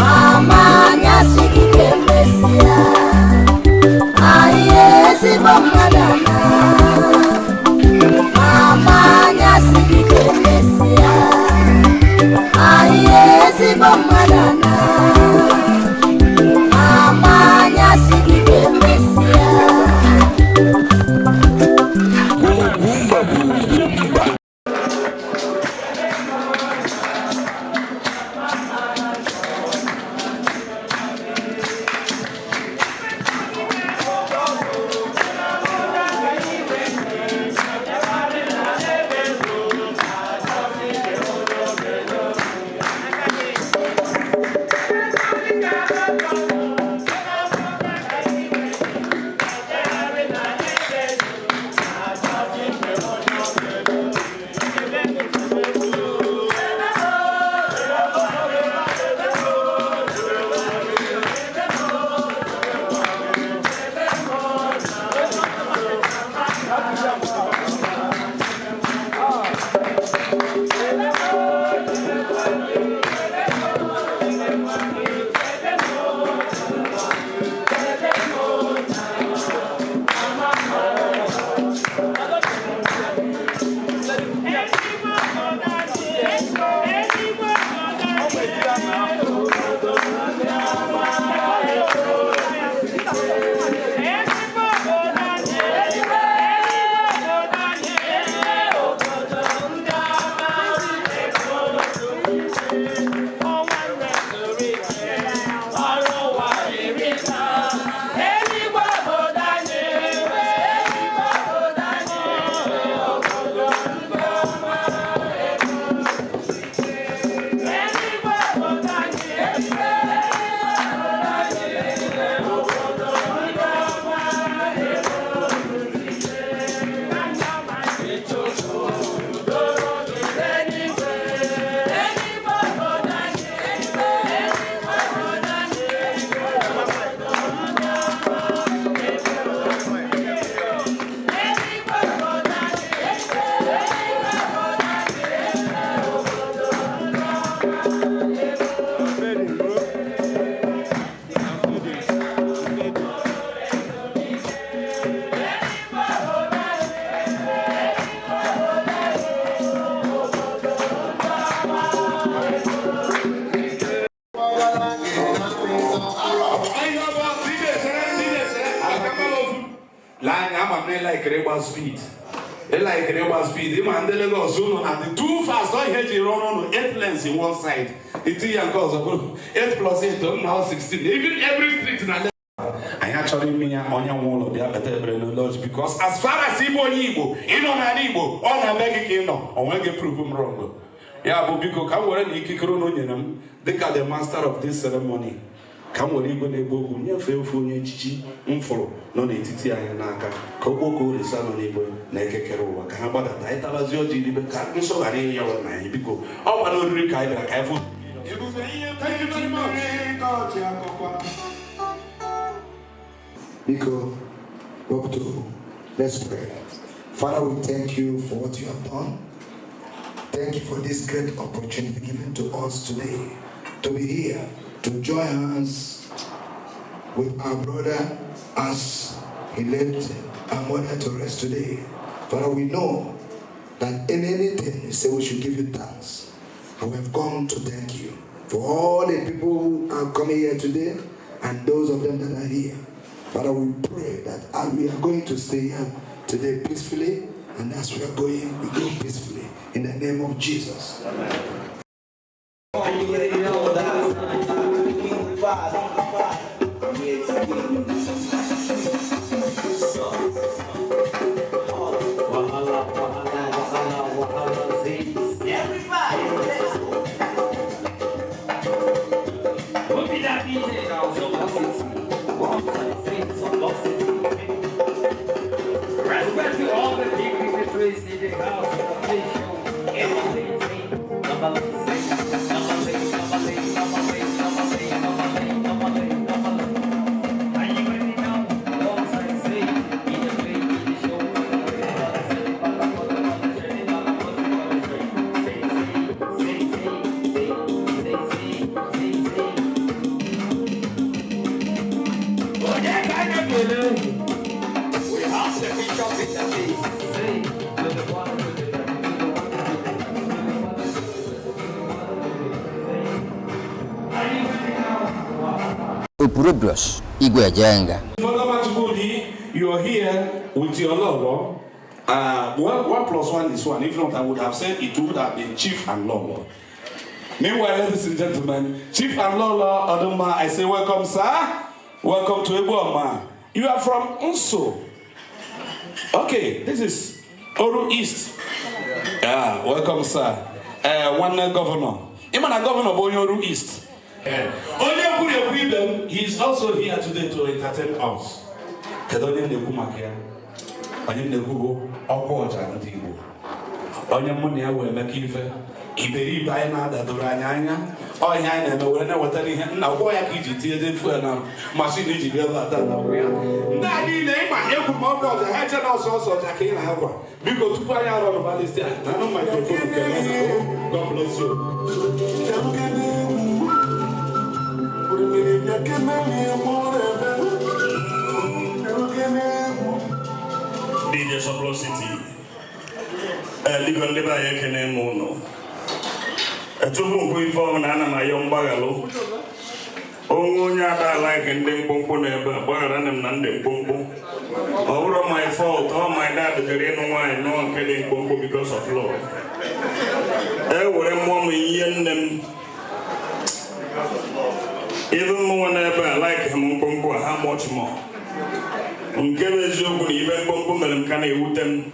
mama anyị asị gị ka emesịa. Anyị ezigbo mmadụ ana, mama anyị asị gị ka emesịa. Anyị ezigbo mmadụ ana, mama anyị asị gị ka emesịa. Lee anya, ama m na ịlaikiri ịgba speed, ịlaikiri ịgba speed. Ịma ndị Lagos ụnụ na dị too fast. Ọ ihe eji rụọ ọrụ ụnụ, 8 lanes in one side, iti ya nke ọzọ bụrụ 8 plus 8 na 16. Even every street na Lagos anyị achọrọ ime ya. Onye nwe ụlọ bịa kpeta ekpere n'ụlọ, because as far as ịbụ onye Igbo, ịnọ n'ala Igbo, ọ na-eme gị ka ị nọ onwe gị. Prove m wrong. Ya bụ, biko, ka m were na ikikere unu nyere m dịka the master of this ceremony, ka m were igwe na-egbu okwu nyefee ofu onye echichi m fụrụ nọ n'etiti anyị n'aka, ka okpoko orisa nọ n'igwe na ekekere ụwa ka ha gbadata anyị tabazi ọjị ribe, ka nsọ ghara ịya na anyị. Biko, ọ gwa na oriri ka anyị bịara ka anyị fụ. Thank you very much. Biko, up to, let's pray. Father, we thank you for what you have done. Thank you for this great opportunity given to us today to be here, to join hands with our brother as he laid our mother to rest today. Father, we know that in anything you say we should give you thanks. And we have come to thank you for all the people who are coming here today and those of them that are here. Father, we pray that as we are going to stay here today peacefully, and as we are going, we go peacefully. In the name of Jesus. Respect to all the dignitaries in the house, official, everything, number six, number six, number six, number six, number six, number six, number six, number six. Are you ready now? Once I say, in the play, in the show, say, say, say, say, say, say, say, say. We have the bishop in the place. Say, to the one, to the to the one, to the to the one, to the one, to the say. Are you ready now? Opurobios Igwe Ejenga. Father Machukwudi, you are here with your lolo. Well, 1 + 1 is 1. If not, I would have said it would have been Chief and Lolo. Meanwhile, ladies and gentlemen, Chief and Lolo Oduma, I say welcome, sir. Welcome to Egbuoma. You are from Nso. Okay, this is Oru East. Yeah, welcome, sir. One governor. Even a governor of Oru East. Onye kwuru ekwu ibe m, he is also here today to entertain us. Kedu onye m na-ekwu maka ya? Onye m na-ekwu bụ ọkwa ọja ndị Igbo. Onye mụ na ya wee mekọ ife iberibe anyị na-adadoro anyị anya ọhịa anyị na-eme were na-ewetara ihe nna gwọ ya ka iji tinye fuel na machine iji bịa ebe a taa na ya. Ndị a niile ịma egwu ma ọkwa ọja ha eche na ọsọ ọsọ ọja ka ị na-akwa. Biko, tupu anyị arụ ọrụ balisti a na anụ microphone nke God bless you. DJ Surplus City. Biko, ndị be anyị, ekene m ụnụ. Tupu nkwu ife ọbụla, ana m ayọ mgbaghalụ onwe onye ada like ndị mkpụmkpụ na ebe a, gbaghara m na ndị mkpụmkpụ. Ọ bụrụ my fault, ọ my dad jere ịnụ nwaanyị nụọ nke dị mkpụmkpụ because of love. E were mmụọ m ihe nne m even mụnwa n'ebe a like m mkpụmkpụ a, how much more nke bụ eziokwu na ibe mkpụmkpụ mere m ka na-ewute m.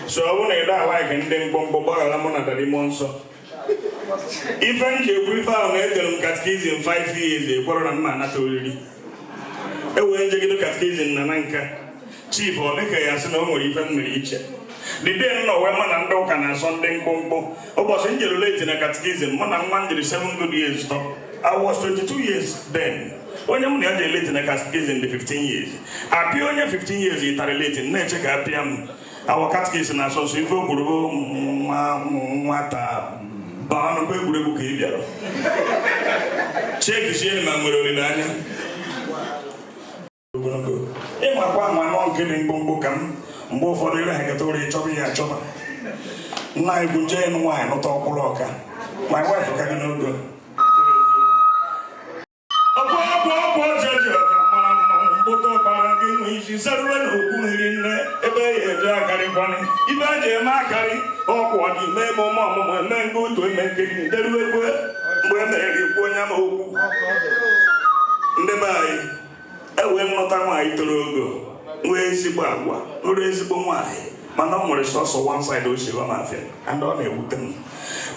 So ọ bụrụ na ị da like ndị mkpụmkpụ, gbaghara mụ na daddy mmụọ nsọ. Ife m ji ekwu ife ahụ na edere m catechism 5 years ekwere na mma anata oriri e wee njegide catechism na nka chief. Ọ dịka ya sị na o nwere ife m mere iche. The day m nọ wee ma na ndị ụka na-asọ ndị mkpụmkpụ, ụbọchị m jere late na catechism, mụ na nwa m jiri 7 good years tọ. I was 22 years then. Onye m na ya jere late na catechism dị 15 years. Apịa onye 15 years ịtara late na-eche ka apịa m. Our catechist na-asọ nsọ ife o kwuru bụ nwa nwata baa nnukwu egwuregwu ka ị bịara chekizie ma nwere olileanya ogologo ịmakwa ama nọ nke dị mkpụmkpụ ka m. Mgbe ụfọdụ ire ha keta ụra ịchọba ya achọba nna egwu nje ịnụ nwaanyị nụta ọkwụrụ ọka. My wife ka gị n'ogo ọkwa ọkwa ọkwa ọjọjọ ka mara mmanwụ mkpụta ọbara gị nwe isi sarure na okwu hiri nne ebe ya eje akarịkwanị ibe a ji eme akarị ọkwụ dị eme emume ọmụmụ eme nke otu eme nke gị deruekwe mgbe e mere gị kwuo onye ama okwu. Ndị be anyị ewee nnọta nwaanyị toro ogo, nwee ezigbo agwa, bụrụ ezigbo nwaanyị. Mana o nwere sọsọ one side o si m afịa, and ọ na-ewute m.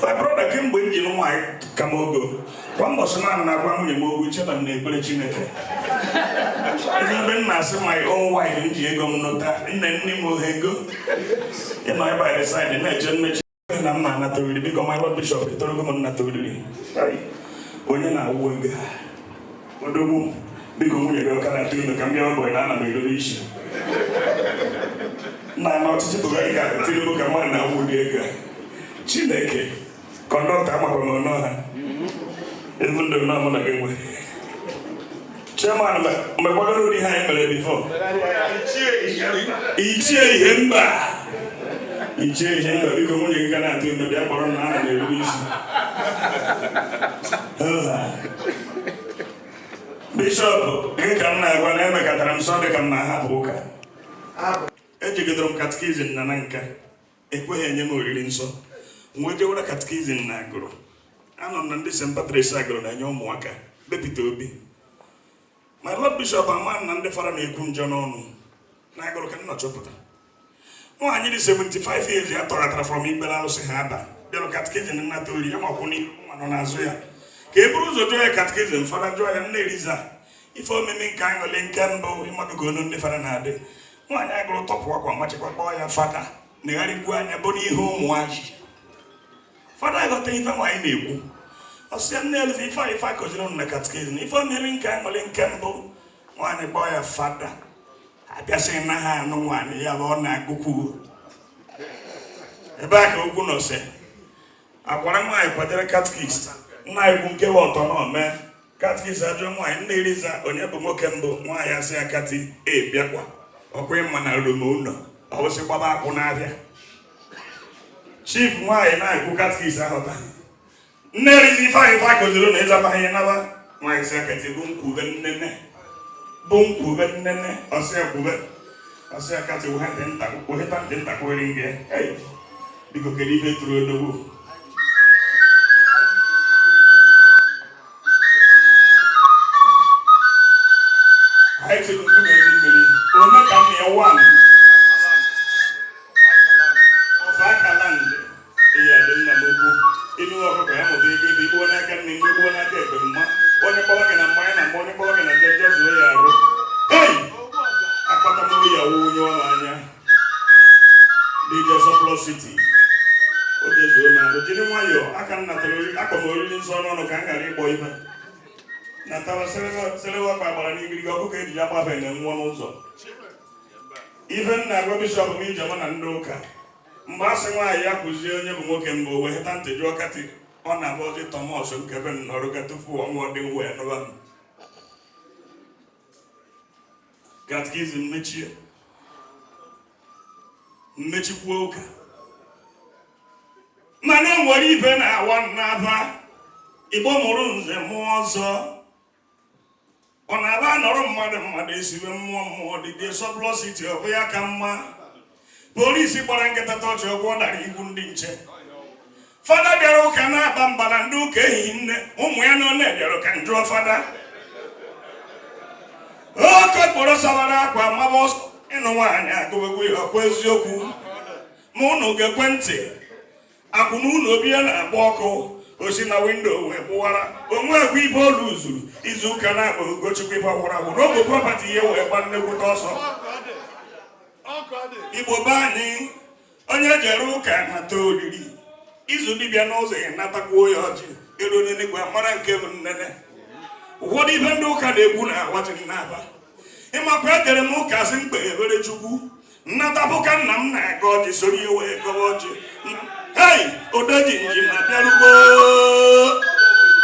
My brother, kemgbe m ji nwaanyị ka m ogo kwa mbọsị naanị na-agwa nwunye m okwu, icheba m na-ekpere Chineke. Ebe m na-asị my own wife m ji ego m nụta nne nne m ohe ego ịnọ ebe by the side na-eche mmechi na m na-anata oriri. Biko, my Lord Bishop, etorogo m nnata oriri. Onye na-awụ ego odogwu, biko, nwunye gị ọka na-atụ ime ka m bịa ụbọchị na ana m erobe isi na na ọchịchị Buhari ka Tinubu ka mmadụ na-awụ ụdị ego a. Chineke, conductor, amakwa m ọnụ ha even though na mụ na gị nwe chairman mgbe gbagoro ụdị ihe anyị mere before. Ichie ihe mba, ichie ihe mba, biko, nwunye gị ga na-atụ ime, bịa kpọrọ na ana m erube isi. Bishop gị ka m na-agwa na emekọtara m sọ dị ka m na-ahapụ ụka. Ejigidere m catechism na nka ekweghị enye m oriri nsọ. M wee jewara catechism na Agụrụ. Anọ m na ndị St. Patrick's Agụrụ na-enye ụmụaka be Peter Obi. My Lord Bishop, ama na ndị fara na-ekwu njọ n'ọnụ na Agụrụ ka m nọ chọpụta nwaanyị dị 75 years ya tọghatara from ikpere arụsị ha aba bịara catechism nnata ori ya makwụ n'ihu nwa nọ n'azụ ya ka e buru ụzọ jụọ ya catechism. Fada jụọ ya, "Nne Eliza, ife omimi nke aṅụrị nke mbụ?" Ịmadụ ka onu ndị fada na-adị. Nwaanyị agụrụ tọpụ akwa machikwa kpọọ ya fada negharịkwu anya bụ n'ihe ụmụazị. Fada aghọta ife nwaanyị na-ekwu. Ọsị ya, "Nne Eliza, ife a ife a kụziri unu na catechism, ife omimi nke aṅụrị nke mbụ?" Nwaanyị kpọọ ya fada abịasị na ha anụ nwaanyị ya bụ ọ na-agụkwu ebe a ka okwu nọ sị akwara nwaanyị kwadere catechist nna ikwu nke bụ ọtọ na ome catechist ajụọ nwaanyị, "Nne Eliza, onye bụ nwoke mbụ?" Nwaanyị asị ya, "Kati e bịakwa ọkwa ịma na rum ụlọ ọwụsị gbaba akwụ n'abịa." Chief, nwaanyị na-ekwu, catechist aghọta. "Nne Eliza, ife anyị ife akụziri na ịzata ihe naba." Nwaanyị sị ya, "Kati bụ nkwube nnene, bụ nkwube nnene." Ọsị ya kwube. Ọsị ya, "Kati weheta ntị ntakwere gị. Hey, biko, kedu ife tụrụ odogwu?" Anyị tiri nkume ezi mmiri ome ka nna ya one of Akaland iya dị nna m ukwu inu ọkụkọ ya mụta ego ebe igbuo n'aka nne mgbe gbuo n'aka ekpe mma onye kpọrọ gị na mmanya na mma onye kpọrọ gị na njọ zuo ya arụ. Hey, akpata m ya wụ onye ọ n'anya DJ Surplus City o jezuo m arụ. Jiri nwayọọ aka m natara akpọ m oriri nsọ n'ọnụ ka m ghara ịgbọ ife natara sịrịwakpa gbara n'igirigi ọkụkọ ejiji agbafe na nwụọ n'ụzọ. Ife m na-agwa bishop m ije mụ na ndị ụka mgbe a sị nwaanyị ya kụzie onye bụ nwoke mbụ, wee heta ntị jụọ kati ọ na-abụ ozi Thomas nke be nọrọ ga tupu ọnwụ dị wee nụba m catechism mechie mmechikwuo ụka. Mana o nwere ife na-awa n'aba Igbo mụrụ nze mụọ ọzọ, ọ na-aba nọrọ mmadụ mmadụ esiwe mmụọ mmụọ dịdị Surplus City. Ọ bụ ya ka mma polisi gbara nkịta tọọchị ọgwụ ọ dara iwu ndị nche. Fada bịara ụka na-aba mba na ndị ụka ehihie nne ụmụ ya na one bịara ka njụọ fada oke okporo sabara akwa maba ọsọ ịnụ nwaanyị agụwegwu ya. Ọkwa eziokwu ma ụnụ ga-ekwe ntị akwụna ụlọ obi ya na-agba ọkụ osi na window wee gbụwara onwe ekwe ibe olu zuru izu ụka na-akpa Ugochukwu ife ọhụrụ agwụ n'oge property ihe wee gba nnekwute ọsọ. Igbo be anyị, onye jere ụka nata oriri izu dibịa n'ụzọ ya natakwuo ya ọjị elu n'eluigwe mara nke bụ nnene. Ụfọdụ ibe ndị ụka na-ekwu na awaji nnaba ịmakwa edere m ụka sị mkpe ebere Chukwu nnatapụ ka nna m na-aga ọjị soro ihe wee gọba ọjị. Hei, odeji nji ma bịarugo,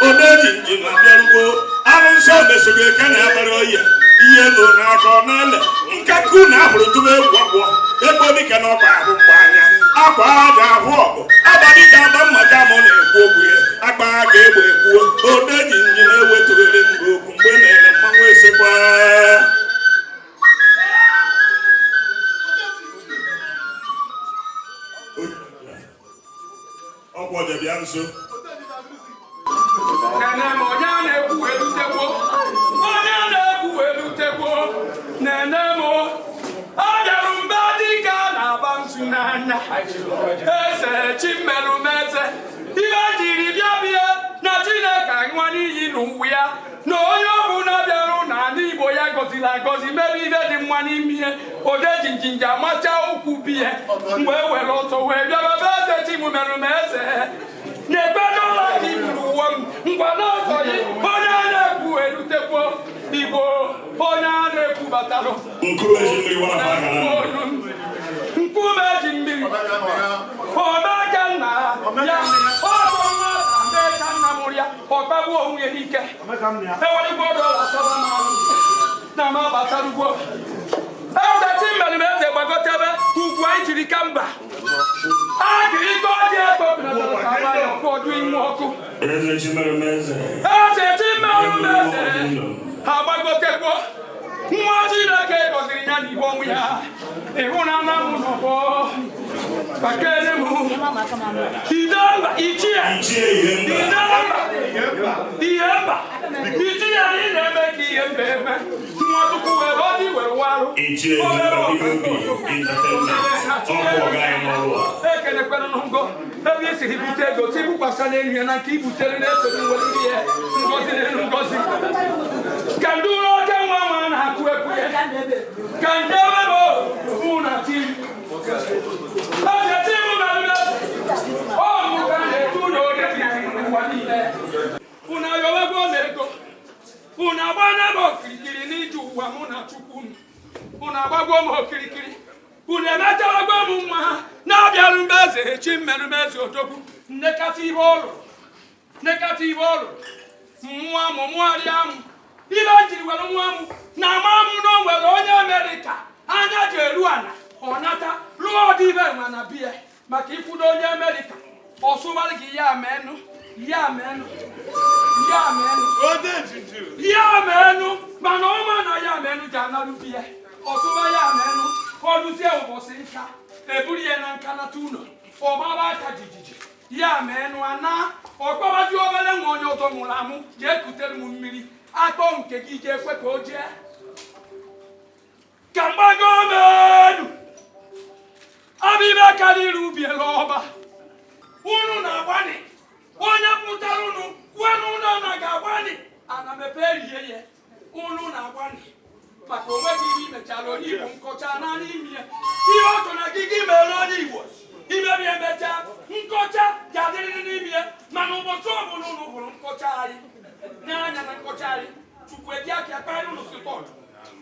odeji nji ma bịarugo. Arụsị mesoro eke na abalị oyi ihe ego n'aka ọ na-ele nkaku na ahụrụ tụba egwu ọgbọ egbo dịka na ọkpa ahụ mgbe anya akwa aja ahụ ọgụ agba dịka agba mma ka mụ na-ekwu okwu ya akpa aka egbe ekwuo. Odeji nji na-ewetụghere mgbe okwu mgbe mere mmanwụ esekwa. Ọgwụ ọja bịa nso. Nene m, onye a na-ekwu elutekwo, onye a na-ekwu elutekwo. Nene m, ọ bịarụ mgbe dịka na-aba nsu na ya. Eze Chimerumeze, ihe jiri bịa bịa na Chineke aṅụọ n'iyi n'ụwa ya na onye ọbụla bịara n'ala Igbo ya gọziri agọzi mere ihe dị mma n'ime ihe ode ji njinji amacha ụkwụ biye mgbe e were ọsọ wee bịaba be eze Chimerumeze na-ekpedola ka iburu ụwa m ngwa n'ọzọ yi onye a na-ekwu erutekwo Igbo onye a na-ekwu batalụ. Nkume ji mmiri one of Agana. Nkume ji mmiri omeka nna ya ọ bụ nwa mee ka nna mụrụ ya ọ kpagbuo onwe ya n'ike enwerigbo dọla saba m na m abatarugbo eze Chimerumeze gbagotebe ugwu anyị jiri ka mba agịrịgo dị ekpopụnatara ka ọdụ inwe ọkụ. Eze Chimerumeze. Eze Chimerumeze ha gbagotekwo nwa Chineke gọziri ya n'ihu ọnwụ ya ịhụnanya m nọbọ bakere m idemba ichie idemba ihe mba ichie anyị na-eme ka ihe mba eme nwa Chukwu were ọdị were warụ. Ichie Ihemba DOB Entertainment. Ọ bụ ọga anyị n'ọrụ a. Ekenekwanụ ngo ebe i siri bute ego tibukwasa n'elu ya na nke ibutere na-esoro nwere ihe ngozi n'elu ngozi ka ndị ụlọ oke nwa nwa na-akụ ekwu ya ka ndị ebe mụ na chi eze chi mụ na nne ọ mụ ka na-etu ụlọ onye ụwa niile unu ayọwego m ego unu agbana m okirikiri n'ije ụwa mụ na Chukwu m unu agbagwo m okirikiri unu emecharagwo m nwa ha na-abịarụ mbe eze Chimerumeze odogwu nnekata ihe ọrụ nnekata ihe ọrụ nwa m mụgharịa m ibe jiri were nwa m na ama m na o nwere onye Amerịka anya ji eru ana ọ nata lụọ ọdịbe nwa na biya maka ikwudo onye Amerịka ọ sụwarị gị ya menụ ya menụ ya menụ ya menụ mana ọma na ya menụ ji analụ biya ọsụwa ya menụ ọlụzie ụbọchị nka eburu ya na nka nata ụlọ ọgbaba aka jijiji ya menụ ana ọkpọbazi obere nwa onye ọzọ mụrụ amụ jee kutere m mmiri akpọ nke gị jee kwe ka o jee ka mgbago menu abịbe karịrị ubi elu ọba unu na-agbani onye pụtara unu kwuo na unu anaghị agbani ana mepe rie ya unu na-agbani maka onwe gị ihe imechara onye Igbo nkọcha naanị ime ya ihe ọ chọrọ gị gị mere onye Igbo imebi emecha nkọcha ga-adịrịrị n'ime ya mana ụbọchị ọbụla unu hụrụ nkọcha anyị n'anya na nkọcha anyị Chukwu eji aka kparịa unu si tọdụ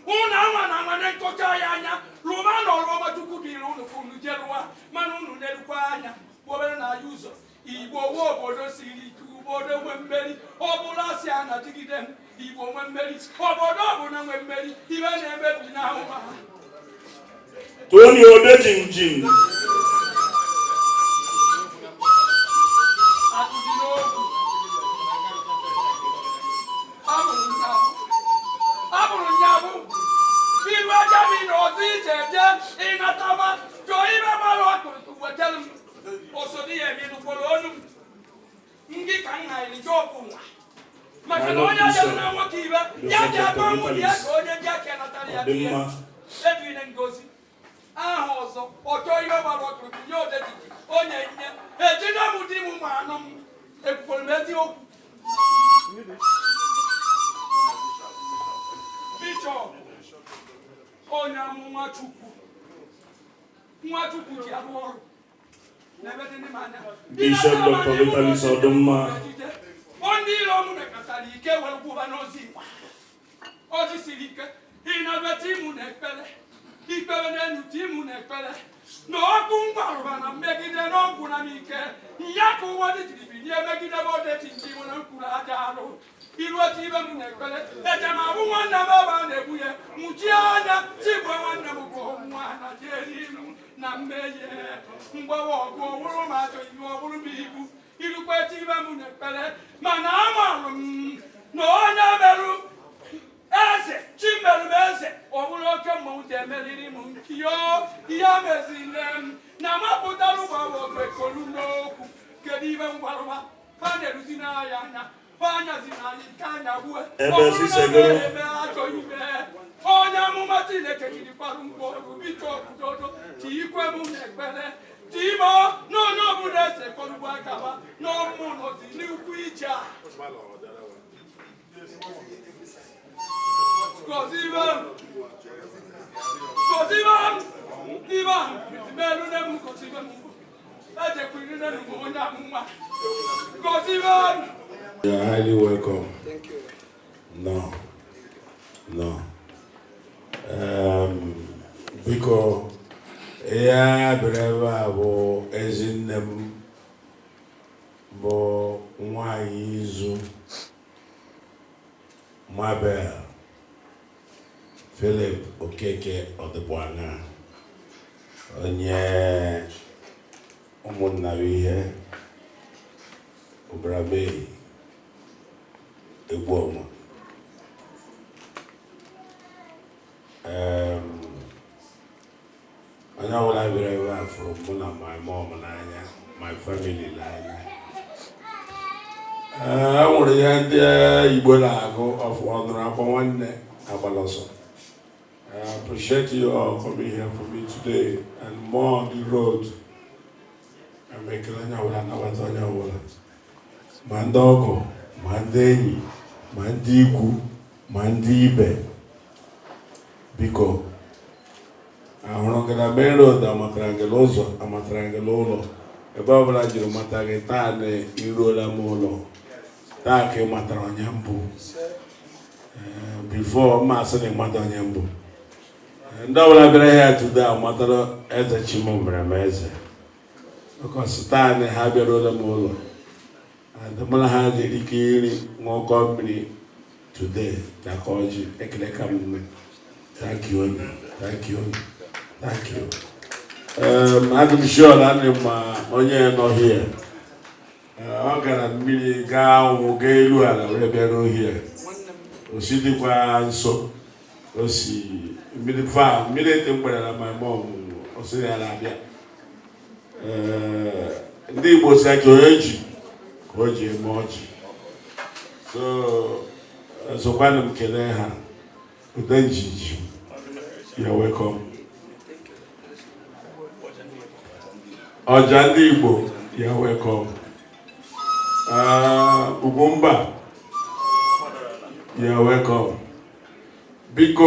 unu anwa na anwa na nkọcha ya anya lụma na ọrụ ọma Chukwu dịrị unu ka unu jee lụwa mana unu na-erukwa anya obere na ya ụzọ Igbo nwe obodo siri ike obodo nwe mmeri ọ bụla si a na-adịgide m Igbo nwe mmeri obodo ọbụla nwe mmeri ibe na-emebi na ahụ ha. Tony Odejinjin. Abụrụ nyabụ iru aja mi na ọzọ ije eje ịnataba chọọ ibe gbara ọkpụrụkpụ wetara m osodi ya emi nụkwara olu m ndị ka nna iri jọbụ nwa maka na onye jere na nwoke ibe ya ji agba nwunye ya ka onye ji aka natara ya di ya eduine ngozi aha ọzọ ọ chọọ ibe gbara ọkpụrụkpụ nye Odejinjin onye nye ejide m di m ma anụ m ekwukwara m eziokwu. Bishọp onye amụma Chukwu nwa Chukwu ji arụ ọrụ n'ebe dị ndị m anya. Bishop Dr. Vitalis Odumma. Ndị iro m mekọtara ike were kwụba n'ozi Igbo ozi siri ike ịnabịa timu na ekpere ikpere n'elu timu na ekpere na ọkụ ngwarụba na mmegide n'ọgwụ na m ike ya ka ụwa dị jiri binye megide m Odejinjin nwere mkpụrụ aja arụ iru otu ibe m na ekpere eje m abụ nwanne m ebe a na-egbu ya nwụchie anya chigbuo nwanne m bụ nwa na jeri m na mmehie mgbawa ọgụ ọwụrụ m ajọ ihe ọ bụrụ m ibu irukwa echi ibe m na ekpere mana amalụ m na onye merụ eze Chimerumeze ọ bụrụ oke mmanwụ ji emeriri m nkio ihe meziri m na mapụtara ụgbọgwụ ekolu n'okwu kedu ibe ngwarụba ha na-eruzi n'ahịa anya ha anyazi n'anya ike anya gbue Ebe sisegoro. ebe ajọ ime onye amụma Chineke jirikwara ngwa ọrụ bishọp dodo tikwe m na ekpere Timo na onye ọbụla esekọrụgbu aka ha n'ọmụ nọzi n'ukwu ije a. Gọzibe m, gọzibe m, n'ime ahụ melu nne m, gọzibe m, ejekwiri nne m onye amụma, gọzibe m. You are highly welcome. Thank you. No. Biko, ihe a bịara ebe a bụ ezinne m, bụ nwanyị izu Mabel Philip Okeke Ọdịbụanya, onye ụmụnna ihe Obrame Egbuoma. Onye ọbụla bịara ebe a fụrụ mụ na my mom n'anya, my family n'anya. Ee, e nwere ihe ndị Igbo na-agụ ọnụrụ akwa nwanne agbala ọsọ. I appreciate you all coming here for me today and more on the road. I'm ekele onye ọbụla, nabata onye ọbụla, ma ndị ọgọ, ma ndị enyi, ma ndị ikwu, ma ndị ibe. Biko, ahụrụ gị na main road, amatara gị n'ụzọ, amatara gị n'ụlọ, ebe ọbụla jiri mata gị taa na iruola m ụlọ taa ka ị matara onye mbụ. Before mma asị na ịmata onye mbụ. Ndị ọbụla bịara ya today amatara eze Chimo mere m eze, because taa na ha bịaruola m ụlọ and mụ na ha jiri ike iri ṅụkọ mmiri today ka ọjị. Ekele ka m nne. Thank you, onye, thank you, thank you. Adị m sure na ndị ma onye nọ here. Ọ gara mmiri, gaa anwụ, gaa elu ala were bịaruo here. O si dịkwa nso, o si mmiri fa mmiri ete mgbere na my mom, o si ya na-abịa. Ndị Igbo si ka onye ji ka o ji eme ọjị, so sokwanụ m kelee ha. Ude njiji, you're welcome. Ọja ndị Igbo, you're welcome. Ugwumba, you're welcome. Biko,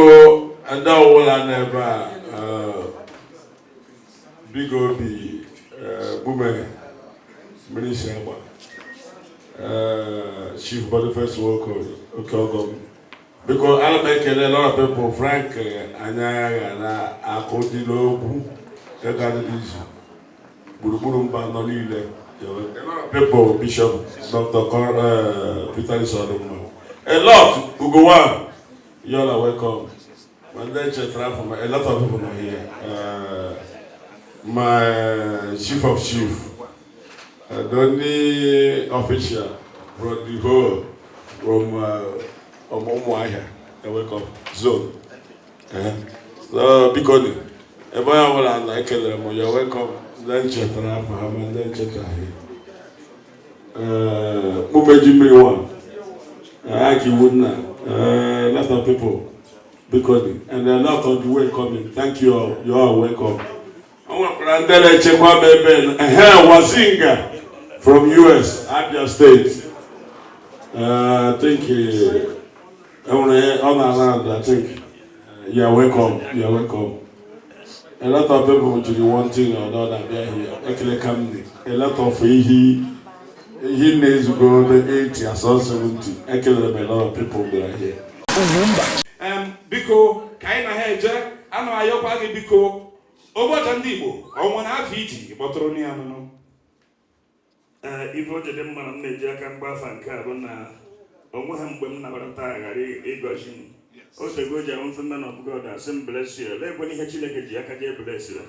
ndị ọbụla n'ebe a, biko, obi gbume mmiri si agba. Chief Boniface Nwoke, oke ọgọ m, biko, ana m ekele a lot of people. Frank anya ga na akụ dị n'okwu, ego adịghị izu gburugburu mba nọ niile. A lot of people, Bishop Dr. Peter Isodumma, a lot, Ugowan, you all are welcome. Ma ndị chetara afọ ma a lot of people nọ here. My chief of chief, the only official from the whole from Umuahia, welcome zone. So biko ni ebe onye ọbụla na ekelere m, you're welcome. Ndị nchetara afọ ha ma ndị nchetaghị, Mụbeji mmiri one Aki Wudna, a lot of people, biko ni, and a lot on the way coming. Thank you all, you all welcome. O nwekwara ndị na-echekwa m ebe ehe Wazinga from US, Abia State. I think enwere ọ na-around, I think. You are welcome, you are welcome. A lot of people jiri one thing or another bịa here. Ekele ka m dị. A lot of ihe ihe na-ezugo ebe 80 asọ 70. Ekelere m a lot of people bịara here. Biko, ka anyị na ha eje, ana m ayọkwa gị, biko, ogboja ndị Igbo, ọ nwere afọ iji kpọtụrụ ya nụnụ. Ee, ife o ji dị mma na m na-eji aka mgbafa nke a bụ na onweghị mgbe m nabara taa ghara ịgọzi m. O tego o ji ahụ mfe man of God asị m bless you. Leekwana ihe Chineke ji aka jee bless ya.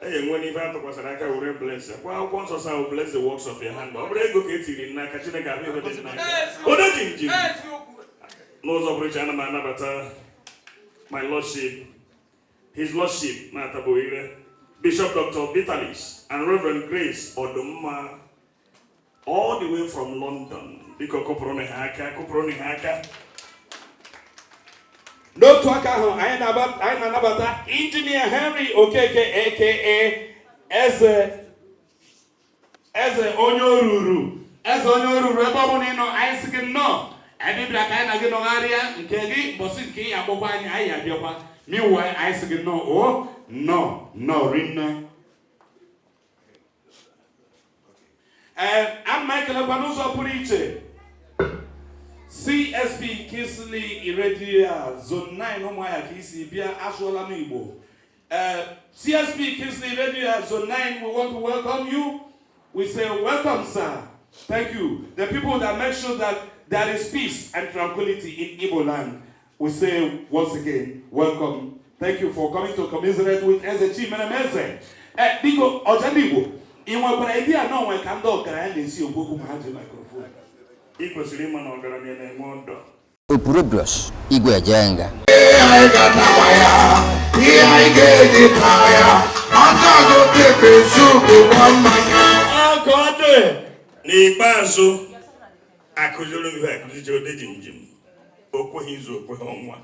E enwe n'ife a tụkwasịrị aka were bless ya. Kwa akwụkwọ nsọ sa bless the works of your hand. Ọ bụrụ ego ka e tiri n'aka Chineke, ahụ ihe dị n'aka odo ji nji n'ụzọ pụrụ iche. Ana m anabata my lordship, his lordship na-ataboire, Bishop Dr. Vitalis and Reverend Grace Odumma, all the way from London. Biko, kụpụrụ ha aka, kụpụrụ ha aka. N'otu aka ahụ, anyị na-anabata Injinia Henry Okeke, aka Eze eze onye oruru, eze onye oruru, ebe ọ bụla ị nọ, anyị sị gị nnọọ. Anyị bịara ka anyị na gị nọgharịa nke gị mbọsị nke ị akpọkwa anyị, anyị abịakwa. Meanwhile, anyị sị gị nnọọ, o nnọọ, nnọọ rinne. Ee, ana m ekelekwa n'ụzọ pụrụ iche CSP Kingsley Iredia, Zone 9 Ụmụahịa ka isi bịa, asụọla m Igbo. CSP Kingsley Iredia, Zone 9, we want to welcome you. We say welcome, sir. Thank you. The people that make sure that there is peace and tranquility in Igbo land. We say once again, welcome. Thank you for coming to commiserate with Eze Chimeremeze. Biko, ọja ndị Igbo, ị nwekwara idea na onwe ka ndị ọgaranya na-esi ekwu okwu ma ha ji microphone? Ị kwesịrị ịma na ọgaranya na-enwe ọdọ. Opurobios Igwe Ejenga. Ihe anyị ga-atawa ya, ihe anyị ga-eji taa ya, ọtọgụ pepper soup nwa mmanya. Ọkụ dị. N'ikpeazụ, akụziri m ihe akụzicha ode ji njem. O kweghị izu, o kweghị ọnwa.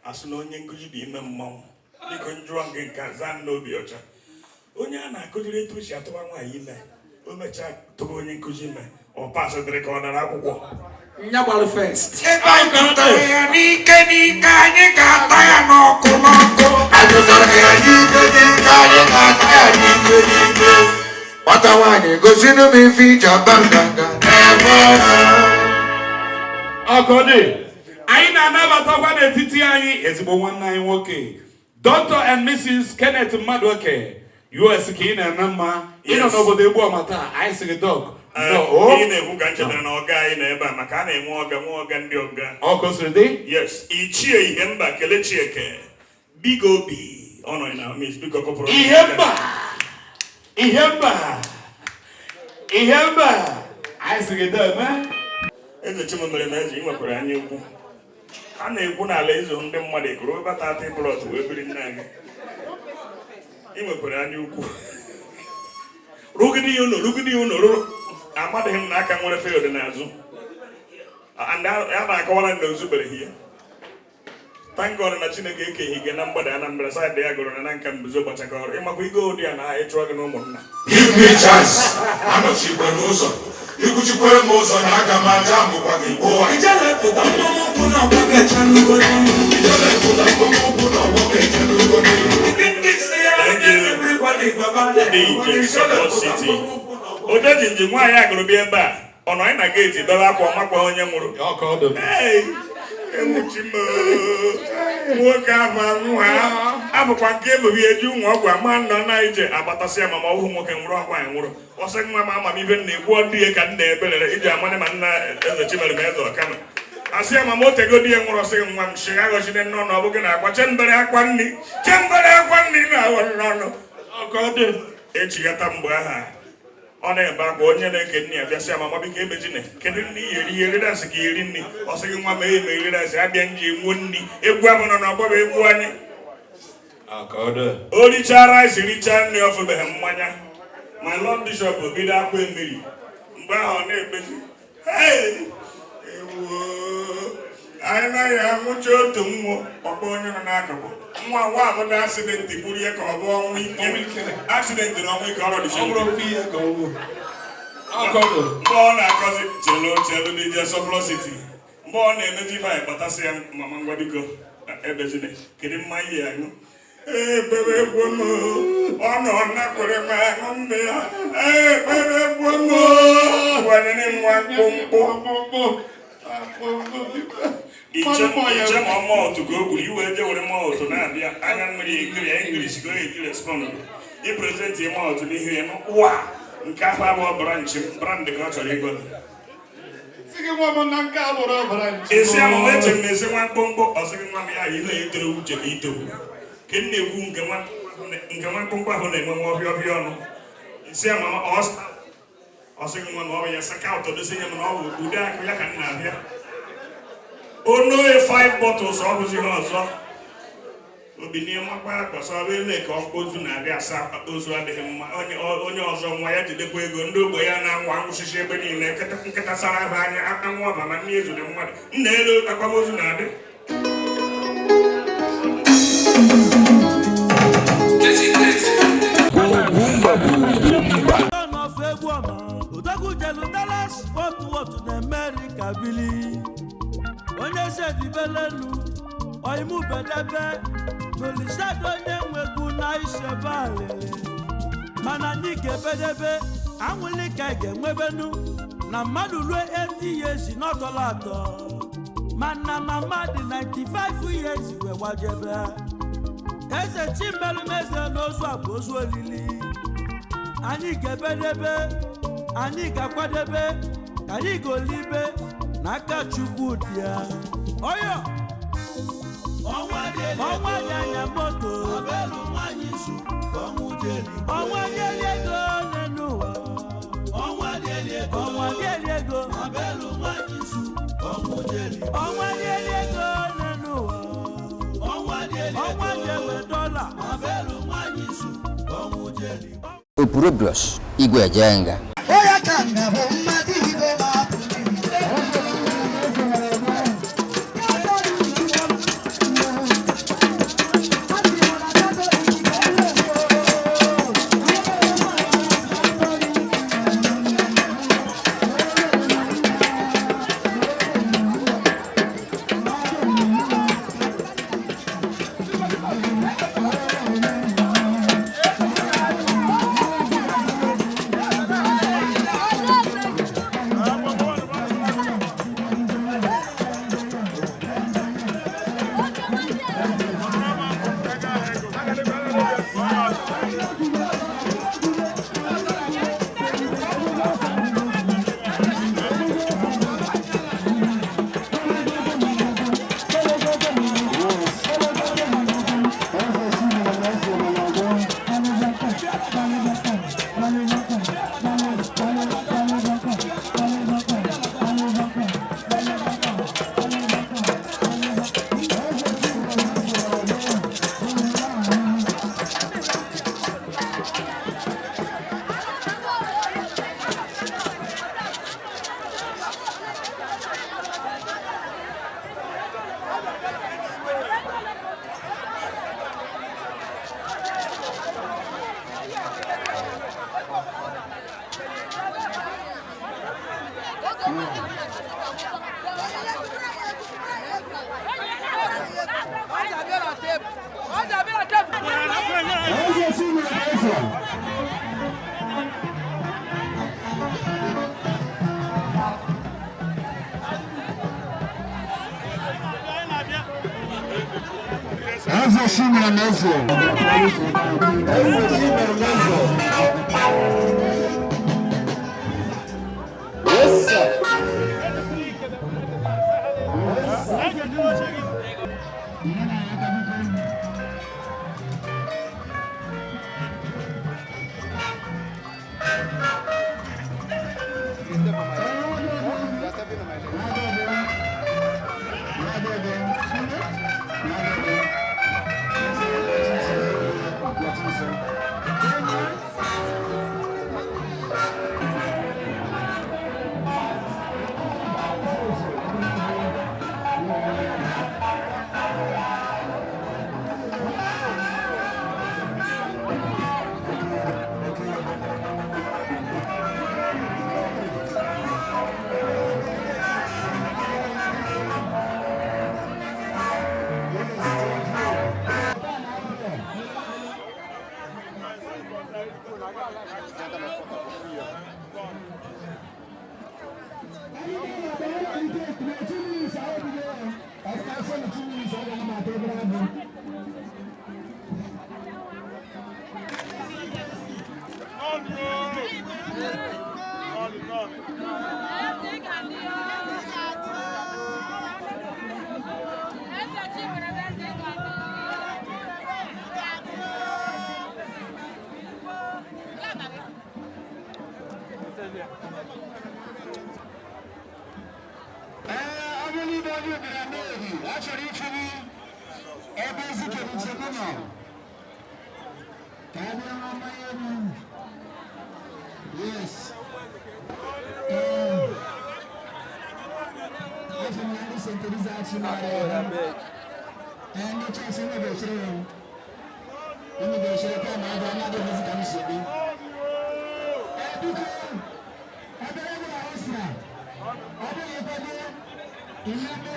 Asị na onye nkụzi dị ime mmanwụ. Biko, njụọ gị nke a, zaa m n'obi ọcha. Onye a na-akụziri etu o si atụba nwaanyị ime, o mechaa tụba onye nkụzi ime, ọ pasịdịrị ka ọ dara akwụkwọ? Nya gbalụ first. Ebe anyị tụtara ya n'ike n'ike, anyị ga-ata ya n'ọkụ n'ọkụ. Anyị tụtara ya n'ike n'ike, anyị ga-ata ya n'ike n'ike. Nwata nwaanyị, gosinụ m ife iji aba nganga n'ebe ọ. Ọkụ dị. Anyị na-anabatakwa n'etiti anyị ezigbo nwanne anyị nwoke, Dr. and Mrs. Kenneth Mmaduoke, US ka ị na-eme mma. Ị nọ n'obodo Egbuoma taa, anyị sị gị, Doc, nnọọ, o. Ị na-ekwu ka m chetara na ọga anyị nọ ebe a, maka a na-enwe ọga, nwe ọga ndị ọga. Ọ gosiri dị? Yes, Ichie ihe mba Kelechi Eke, Big Obi, ọ nọ na miss, biko kụpụrụ. Ihe mba, ihe mba, ihe mba, anyị sị gị deme. Eze Chimomere na eze, ị nwekwara anya ukwu. A na-ekwu n'ala ịzụ ndị mmadụ ekuru ebe tata plot wee biri nna gị. Ị nwekwara anya ukwu. Rụgide ya ụlọ, rụgide ya ụlọ, rụrụ. Amadịghị m na aka nwere field n'azụ. And a na-akọwara na ozubereghị ya. Thank God na Chineke ekeghị gị na mgbada Anambra side ya gụrụ na na nka mbuzo gbachakọrọ. Ịmakwa ike ụdị ya na ịchụọ gị na ụmụnna. Give me chance, anọchikwa n'ụzọ. Ikwuchikwere m ụzọ na aga m aja mụkwa gị gbụwa. Ijele pụta mmanwụ ụkwụ na ọgbọ ga-eche n'ugodi. Ijele pụta mmanwụ ụkwụ na ọgbọ ga-eche n'ugodi. Everybody gbaba. DJ Support City. Odejinji nwaanyị agụrụ bịa ebe a, ọ nọ anyị na gate bebe akwa, ọmakwa onye nwụrụ. Hey, ewuchi m oo. Nwoke ahụ anwụ ha abụkwa nke ebughị eju ụmụ ọgwụ ama nọ na ije agbatasị ya, ma ma ọ bụghị nwoke nwụrụ, ọgwụ anyị nwụrụ. Ọsị nwa m amamihe m na-ekwu ọdụ ya ka m na-ebelere iji amanị ma nna eze Chimere ma eze ọkama asị ya ma ma otego di ya nwụrụ. Ọsị nwa m shi aghọchine nnọọ na ọ bụghị na akwa chembere akwa nni, chembere akwa nni na-aghọ nnọnụ echighata. Mgbe aha ọ na-ebe akwa, onye na-eke nri abịa sị ya, "Mama, biko ebejine, kedu nri ya eri? Eri rice ka eri nri?" Ọ sị gị, "Nwa m, eyi ma eri rice abịa nji enwuo nri." Egwu ahụ nọ n'ọgbọ bụ egwu anyị. O richaa rice, richaa nri, ọfụbeghị mmanya. Ma Lord Bishop bido akwa mmiri. Mgbe ahụ ọ na-ekpezi, "Hey, ewuo, anyị naghị anwụcha otu mmụọ." Ọkpọ onye nọ n'akụkụ, nwa nwa abụda accident gburu ya ka ọ bụ ọnwụ ike. Accident na ọnwụ ike ọrụ dị. Mgbe ọ na-akọzi, chelu chelu, DJ Surplus City, mgbe ọ na-emeji ife anyị kpatasị ya, "Mama, ngwa, biko ebezine, kedu mmanya ya aṅụ?" "Ekpere egwu m." Ọ nọ nakwere m aṅụ mmiri. "Ekpere egwu m." Gwanyere nwa mkpụmkpụ iche iche ma malt ka o kwuru iwe je were malt na-abịa, anya mmiri ekiri ya. English ka o eji respond. I present malt n'ihu ya wa nke ahụ abụọ branch brand ka ọ chọrọ ịgọ. Esi amụma eche m na-esi nwa mkpụmkpụ. Ọsị gị, "Nwa m, ya ihe etoro uche ka itowu ka m na-ekwu." Nke nwa nke nwa mkpụmkpụ ahụ na-enwe nwa ọhịa ọhịa ọnụ. Isi amama ọsị gị, "Nwa m, ọ bụ ya saka ụtọ dosi nye m na ọ bụ ude akụ ya ka m na-abịa." Onoye 5 bottles, ọ bụzi ihe ọzọ obinie makwa akpọsọ ele ka ozu na-abịa asa ozu adịghị mma. Onye ọzọ nwa ya jidekwa ego ndị ogbe ya na-anwa anwụsịsị ebe niile. Nkịta sara ahụ anya anwụ ọba ma nne ezure mmadụ nna elu akwamozu na-adị. Ugwumba bụ Odogwu jelu Dallas Fort Worth na America bili. Onye zedibelenu oimubedebe n'olisado onye nwegwu na isebe alele. Mana anyị ga-ebedebe anwụli ka ị ga-enwebenu na mmadụ ruo 80 years n'ọtọlọ atọ. Mana mama dị 95 years wee gbajebe. Eze Chimeremeze n'ozu a bụ ozu olili. Anyị ga-ebedebe, anyị ga-akwadebe ka anyị golibe n'aka Chukwu dị ya. Ọyọ ọnwa dị anya moto, ọnwa dị elu ego n'elu ụwa, ọnwa dị elu ego, ọnwa dị elu ego n'elu ụwa, ọnwa dị ewe dọla. Opurobios Igwe Ejenga. Eze Chimeremeze. Eze Chimeremeze. Yes, sir. Yes. Thank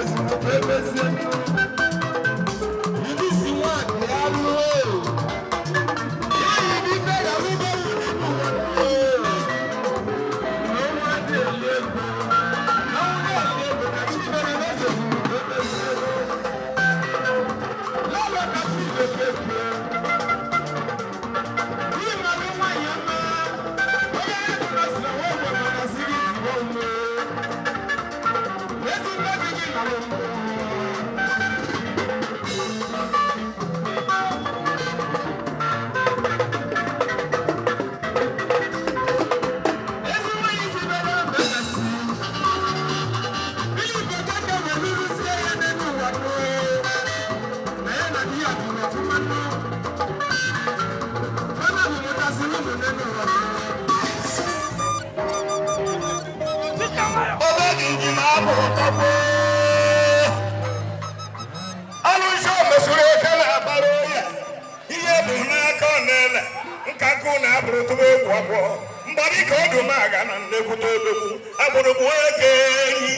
meziri ka emezie. Ndị si nwaanyị ya ruo. Ya yiri ife ya rube n'ụwa. Na ọnwa dị elu ego. Na ọnwa dị elu ego ka chi mere meziri ka emezie. Lọlọ ka chi mepepie. Ịmalụ nwaanyị ọma. Onye ego na sị na nwa ogbe mana sị gị jiri onwe. Ezi nne di gị nọrọ mbụ. Ezi nwaanyị si bere mbe kasị. Filip Okeke wee lụrụzie ya n'elu ụwa nụ. Na ya na di ya biri ọfụma nụ. Fana bụ mụtasịrị ụmụ n'elu ụwa nụ. Ọbẹ́jìjì máa bọ̀ tọ́gbó. Alụsị omesuru eke na-abara onye. Ihe bụ n'aka ọ na-ele. Nkakụ na-abụrụ tụrụ egwu ọgbọ. Mgbadị ka ọdụ m aga na nnekwute odogwu. Agbụrụ bụ eke enyi.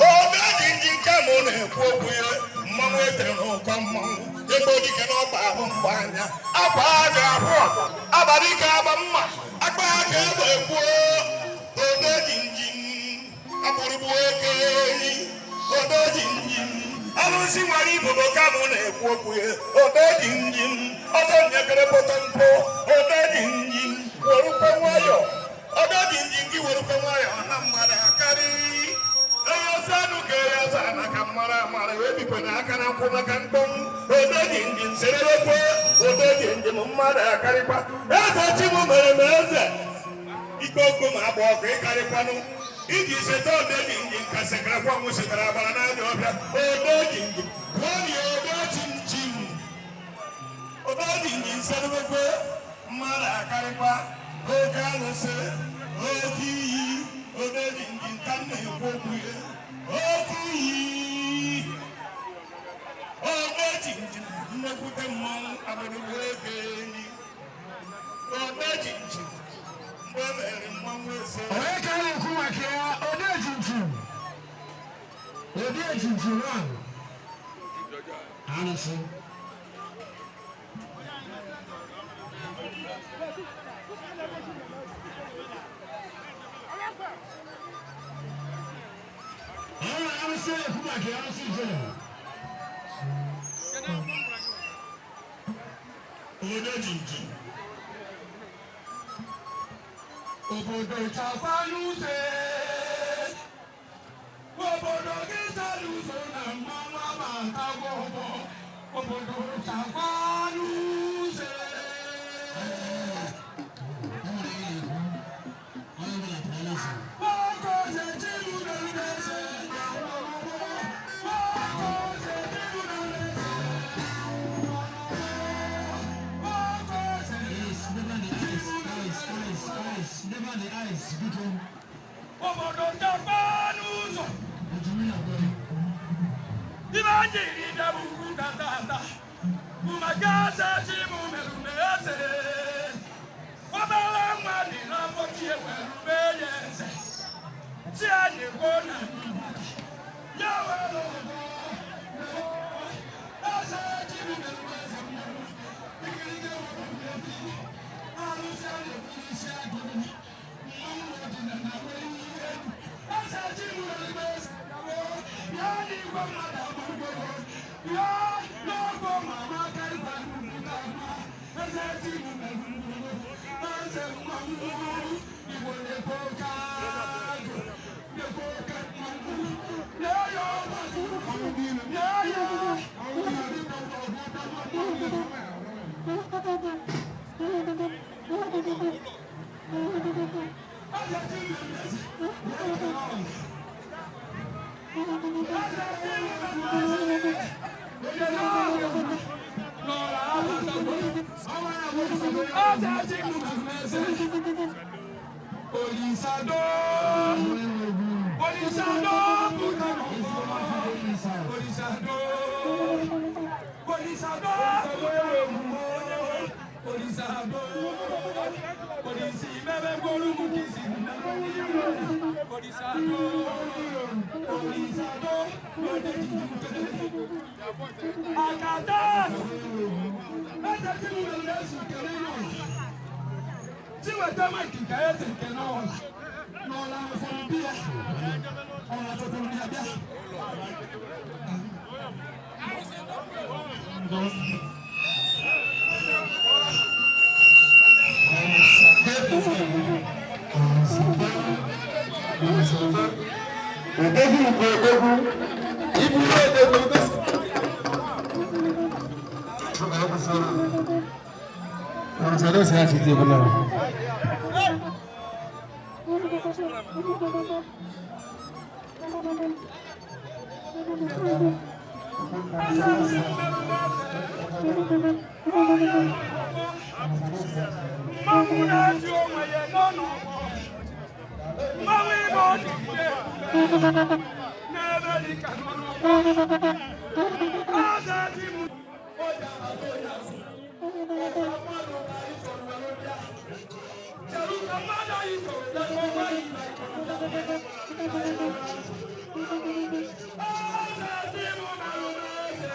Ọbẹ́jìjì nke mụ na-ekwu okwu ya. Mmanwụ etere n'ụkọ mmanwụ. Ebe dike n'ọkpa ahụ mgba anya. Akwa aja abụ ọgbọ. Abalị ka agba mma. Akpa aka egbe ekwuo. Ọbẹ́jìjì abụrụgbu eke enyi odojinjim alụsị nwere ibubo ka mụ na-ekwu okwu ya odojinjim ọzọ nyekere pụta mpụ odojinjim werukwe nwayọ odojinjim gị werukwe nwayọ na mmadụ akarị onye ọsọ anụ ka ere ọsọ ana ka mara amara wee bikwe na aka na nkwụ maka mkpọnwụ odojinjim sererekwe odojinjim mmadụ akarịkwa eze chi m mere m eze ike okwu ma agba ọkụ ịkarịkwanụ iji seta odejinji nka sekara mụ sekara agbara n'anya ọbịa odejinji pụọnị odejinji odejinji nsedebekwe mmadụ akarịkwa oke alụsị oke iyi odejinji nka m na-ekwu okwu ya oke iyi odejinji nnekwute mmanwụ agbụrụgbu ego enyi odejinji mgbe e mere mmanwụ eze. Onye ka a na-ekwu maka ya, Odejinji. Odejinji one. Alụsị. Onye alụsị na-ekwu maka ya, alụsị ijele. Odejinji. Obodo chakwa n'ute. Obodo gị tara ụzọ na mmanwụ abatagwo ọgbọ. Obodo chakwa n'ute. Nwoke chibuere eze na ọgbọ. Nwoke chibuere eze. Yes, never the eyes, eyes, eyes, eyes, never the eyes, biko. Obodo chakwa n'ụzọ. Ibe jiri bịa bụ ugwu tatata. Bụ maka eze chi mụ merụrụ eze. Obere nwa dị na mgbochi ewerube ya eze. Chi anyị kwuo na ya were ọgụ. Eze chi mụ merụrụ eze mmanwụ. Ikirike wepụ ebi. Arụsị a na-ekwu isi agụ. Mmanwụ ọdịnala nwere ihe egwu. Eze chi mụ merụrụ eze gawo. Ya n'igwe mmadụ agbụrụgbo. Ya n'ọgọ mama karịkwa nnukwu ama. Eze chi mụ merụrụ eze mmanwụ. Igbo na-ekwe oke agụ. Na-ekwe oke mmanwụ. Ya ya ọgbakọ. Ya ya. Olisado, Olisado, Olisado, Olisado, Olisado, Polisi bẹbẹ gbólúmù kì í sì nà. Olisado, Olisado, Akata! Eze Chinwere na-ezu kere ihe. Chinweta Mike nke eze nke n'ọla. N'ọla ụfọdụ bi ya. Ọla chọkwuru ya bịa. Odogwu bụ odogwu, iburu odogwu gosi. Mmanwụ na-eti onwe ya n'ọnụ. Mmanwụ ịba ọdị n'ebe dị ka n'ọnụ. Eze dị m. Onye agbata onye azụ. Ọkwa mmadụ ka anyị chọrọ were bịa. Cheru ka mmadụ anyị chọrọ bịa n'ọnwa anyị na ịchọrọ bịa. Eze dị m merụ m eze.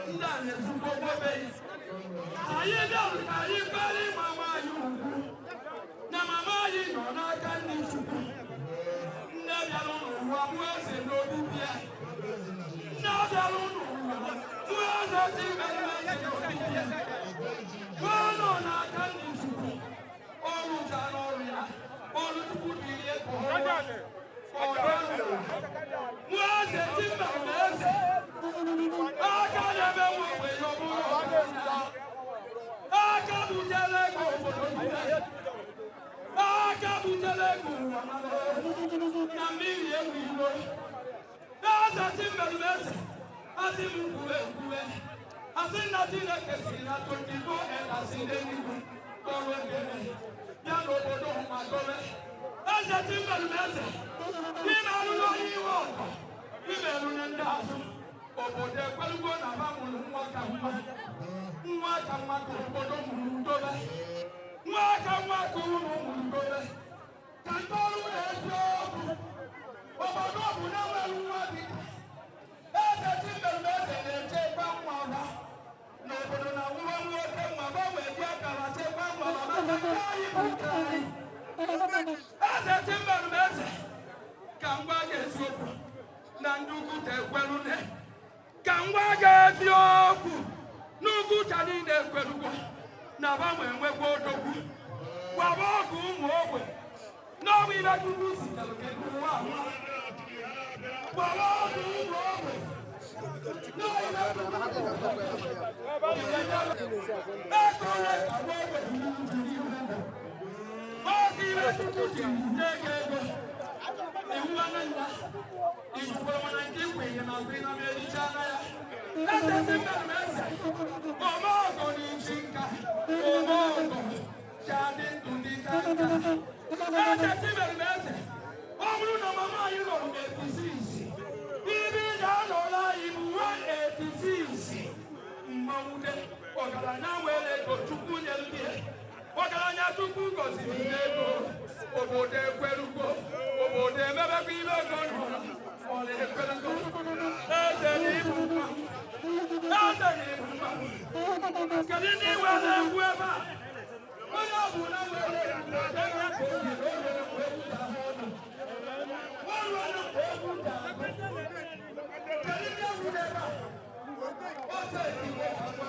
Ndị a na-ezukọ gbobe anyị bịarụ ka anyị kpere mama anyị ugwu na mama anyị nọ n'aka ndị Chukwu. Nne bịara n'ụwa mụ eze n'obibi ya. Nne bịara n'ụwa mụ eze dị mere eze n'obibi ya. Mụ nọ n'aka ndị Chukwu. Ọrụ chara ọrụ ya. Ọrụ Chukwu dịrị ya ka ọ rụọ. Ọ bịa n'ụwa. Mụ eze dị mere eze. Aka na-eme nwa ogbenye ọ bụrụ ọgaranya. Aka butere ego obodo niile. Aka butere ego ụwa na mmiri ewu ilo. Eze Chimere eze, asị m kwuwe kwuwe. Asị nna Chineke siri na 24 elders n'eluigwe kpọrọ ekele bịa n'obodo ma dobe. Eze Chimere eze, imerụ n'onye iwe ọkọ, imerụ na ndị azụ. Obodo ekwelugo na ba mụrụ nwa ka nwa. Nwa ka nwa ka obodo mụrụ dobe. Nwa ka nwa ka unu mụrụ dobe. Ka ndị ọrụ na-esi okwu. Obodo ọ bụ na nwere nwa dị. Eze Chimere eze na-echekwa nwa ọha. N'obodo na nwa nwoke nwa gbanwee ji akara chekwa nwa ọha maka nke anyị bụ nke anyị. Eze Chimere eze ka ngwa ga-eziokwu na ndị Ugwuta ekwelu ne. Ka ngwa ga-eziokwu n'Ugwuta niile ekwerugwo na gbanwe nwekwa odogwu. Gwaba ọgụ ụmụ ogbe n'ọbụ ibe Chukwu zitere kedu ụwa ahụ. Gwaba ọgụ ụmụ ogbe n'ọbụ ibe Chukwu zitere ka gwa ogbe. Ọgụ ibe Chukwu jiri nye gị ego. Iwu ananya, ijukwara mana nke ikwenye na agwa ịna m ericha anya ya. Eze Chimere eze, ome ọgọ na iji nka, ome ọgọ ji adị ndụ dị ka nka. Eze Chimere eze, ọ bụrụ na mama anyị nọrọ 86, ibe ị ga-anọrọ anyị bụ 186. Mmanwude, ọgaranya nwere ego Chukwu nyere gị. Ọgaranya Chukwu gọziri n'ego, obodo ekwerugo, obodo emebekwa ibe ego nọrọ, ọ na-ekwerugo. Eze na ibu mma, eze na ibu mma. Kedu ndị nwere egwu ebe a? Onye ọ bụla nwere egwu ebe a ka o yiri o nwere mgbe egwu ga-ahụ ọnụ. O nwere mgbe egwu ga-ahụ. Kedu ndị egwu dị ebe a? Otu etigbo ka nwa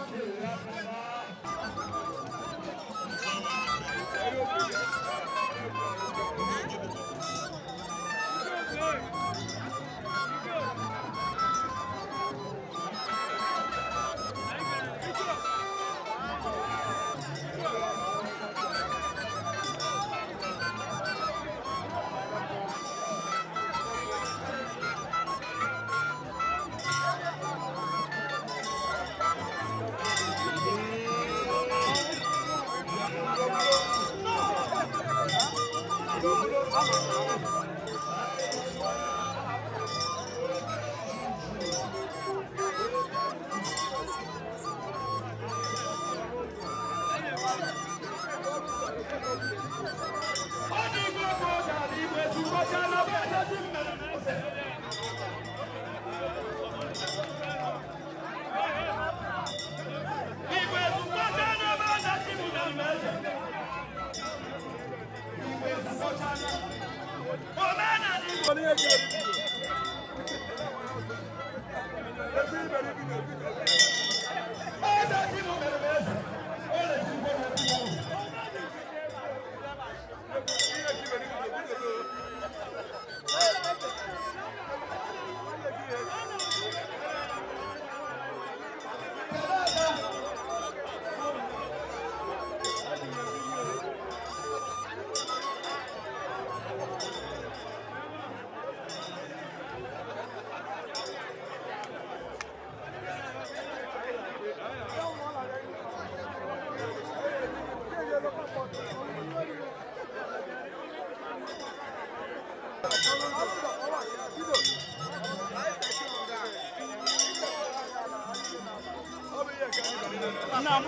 Thank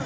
you.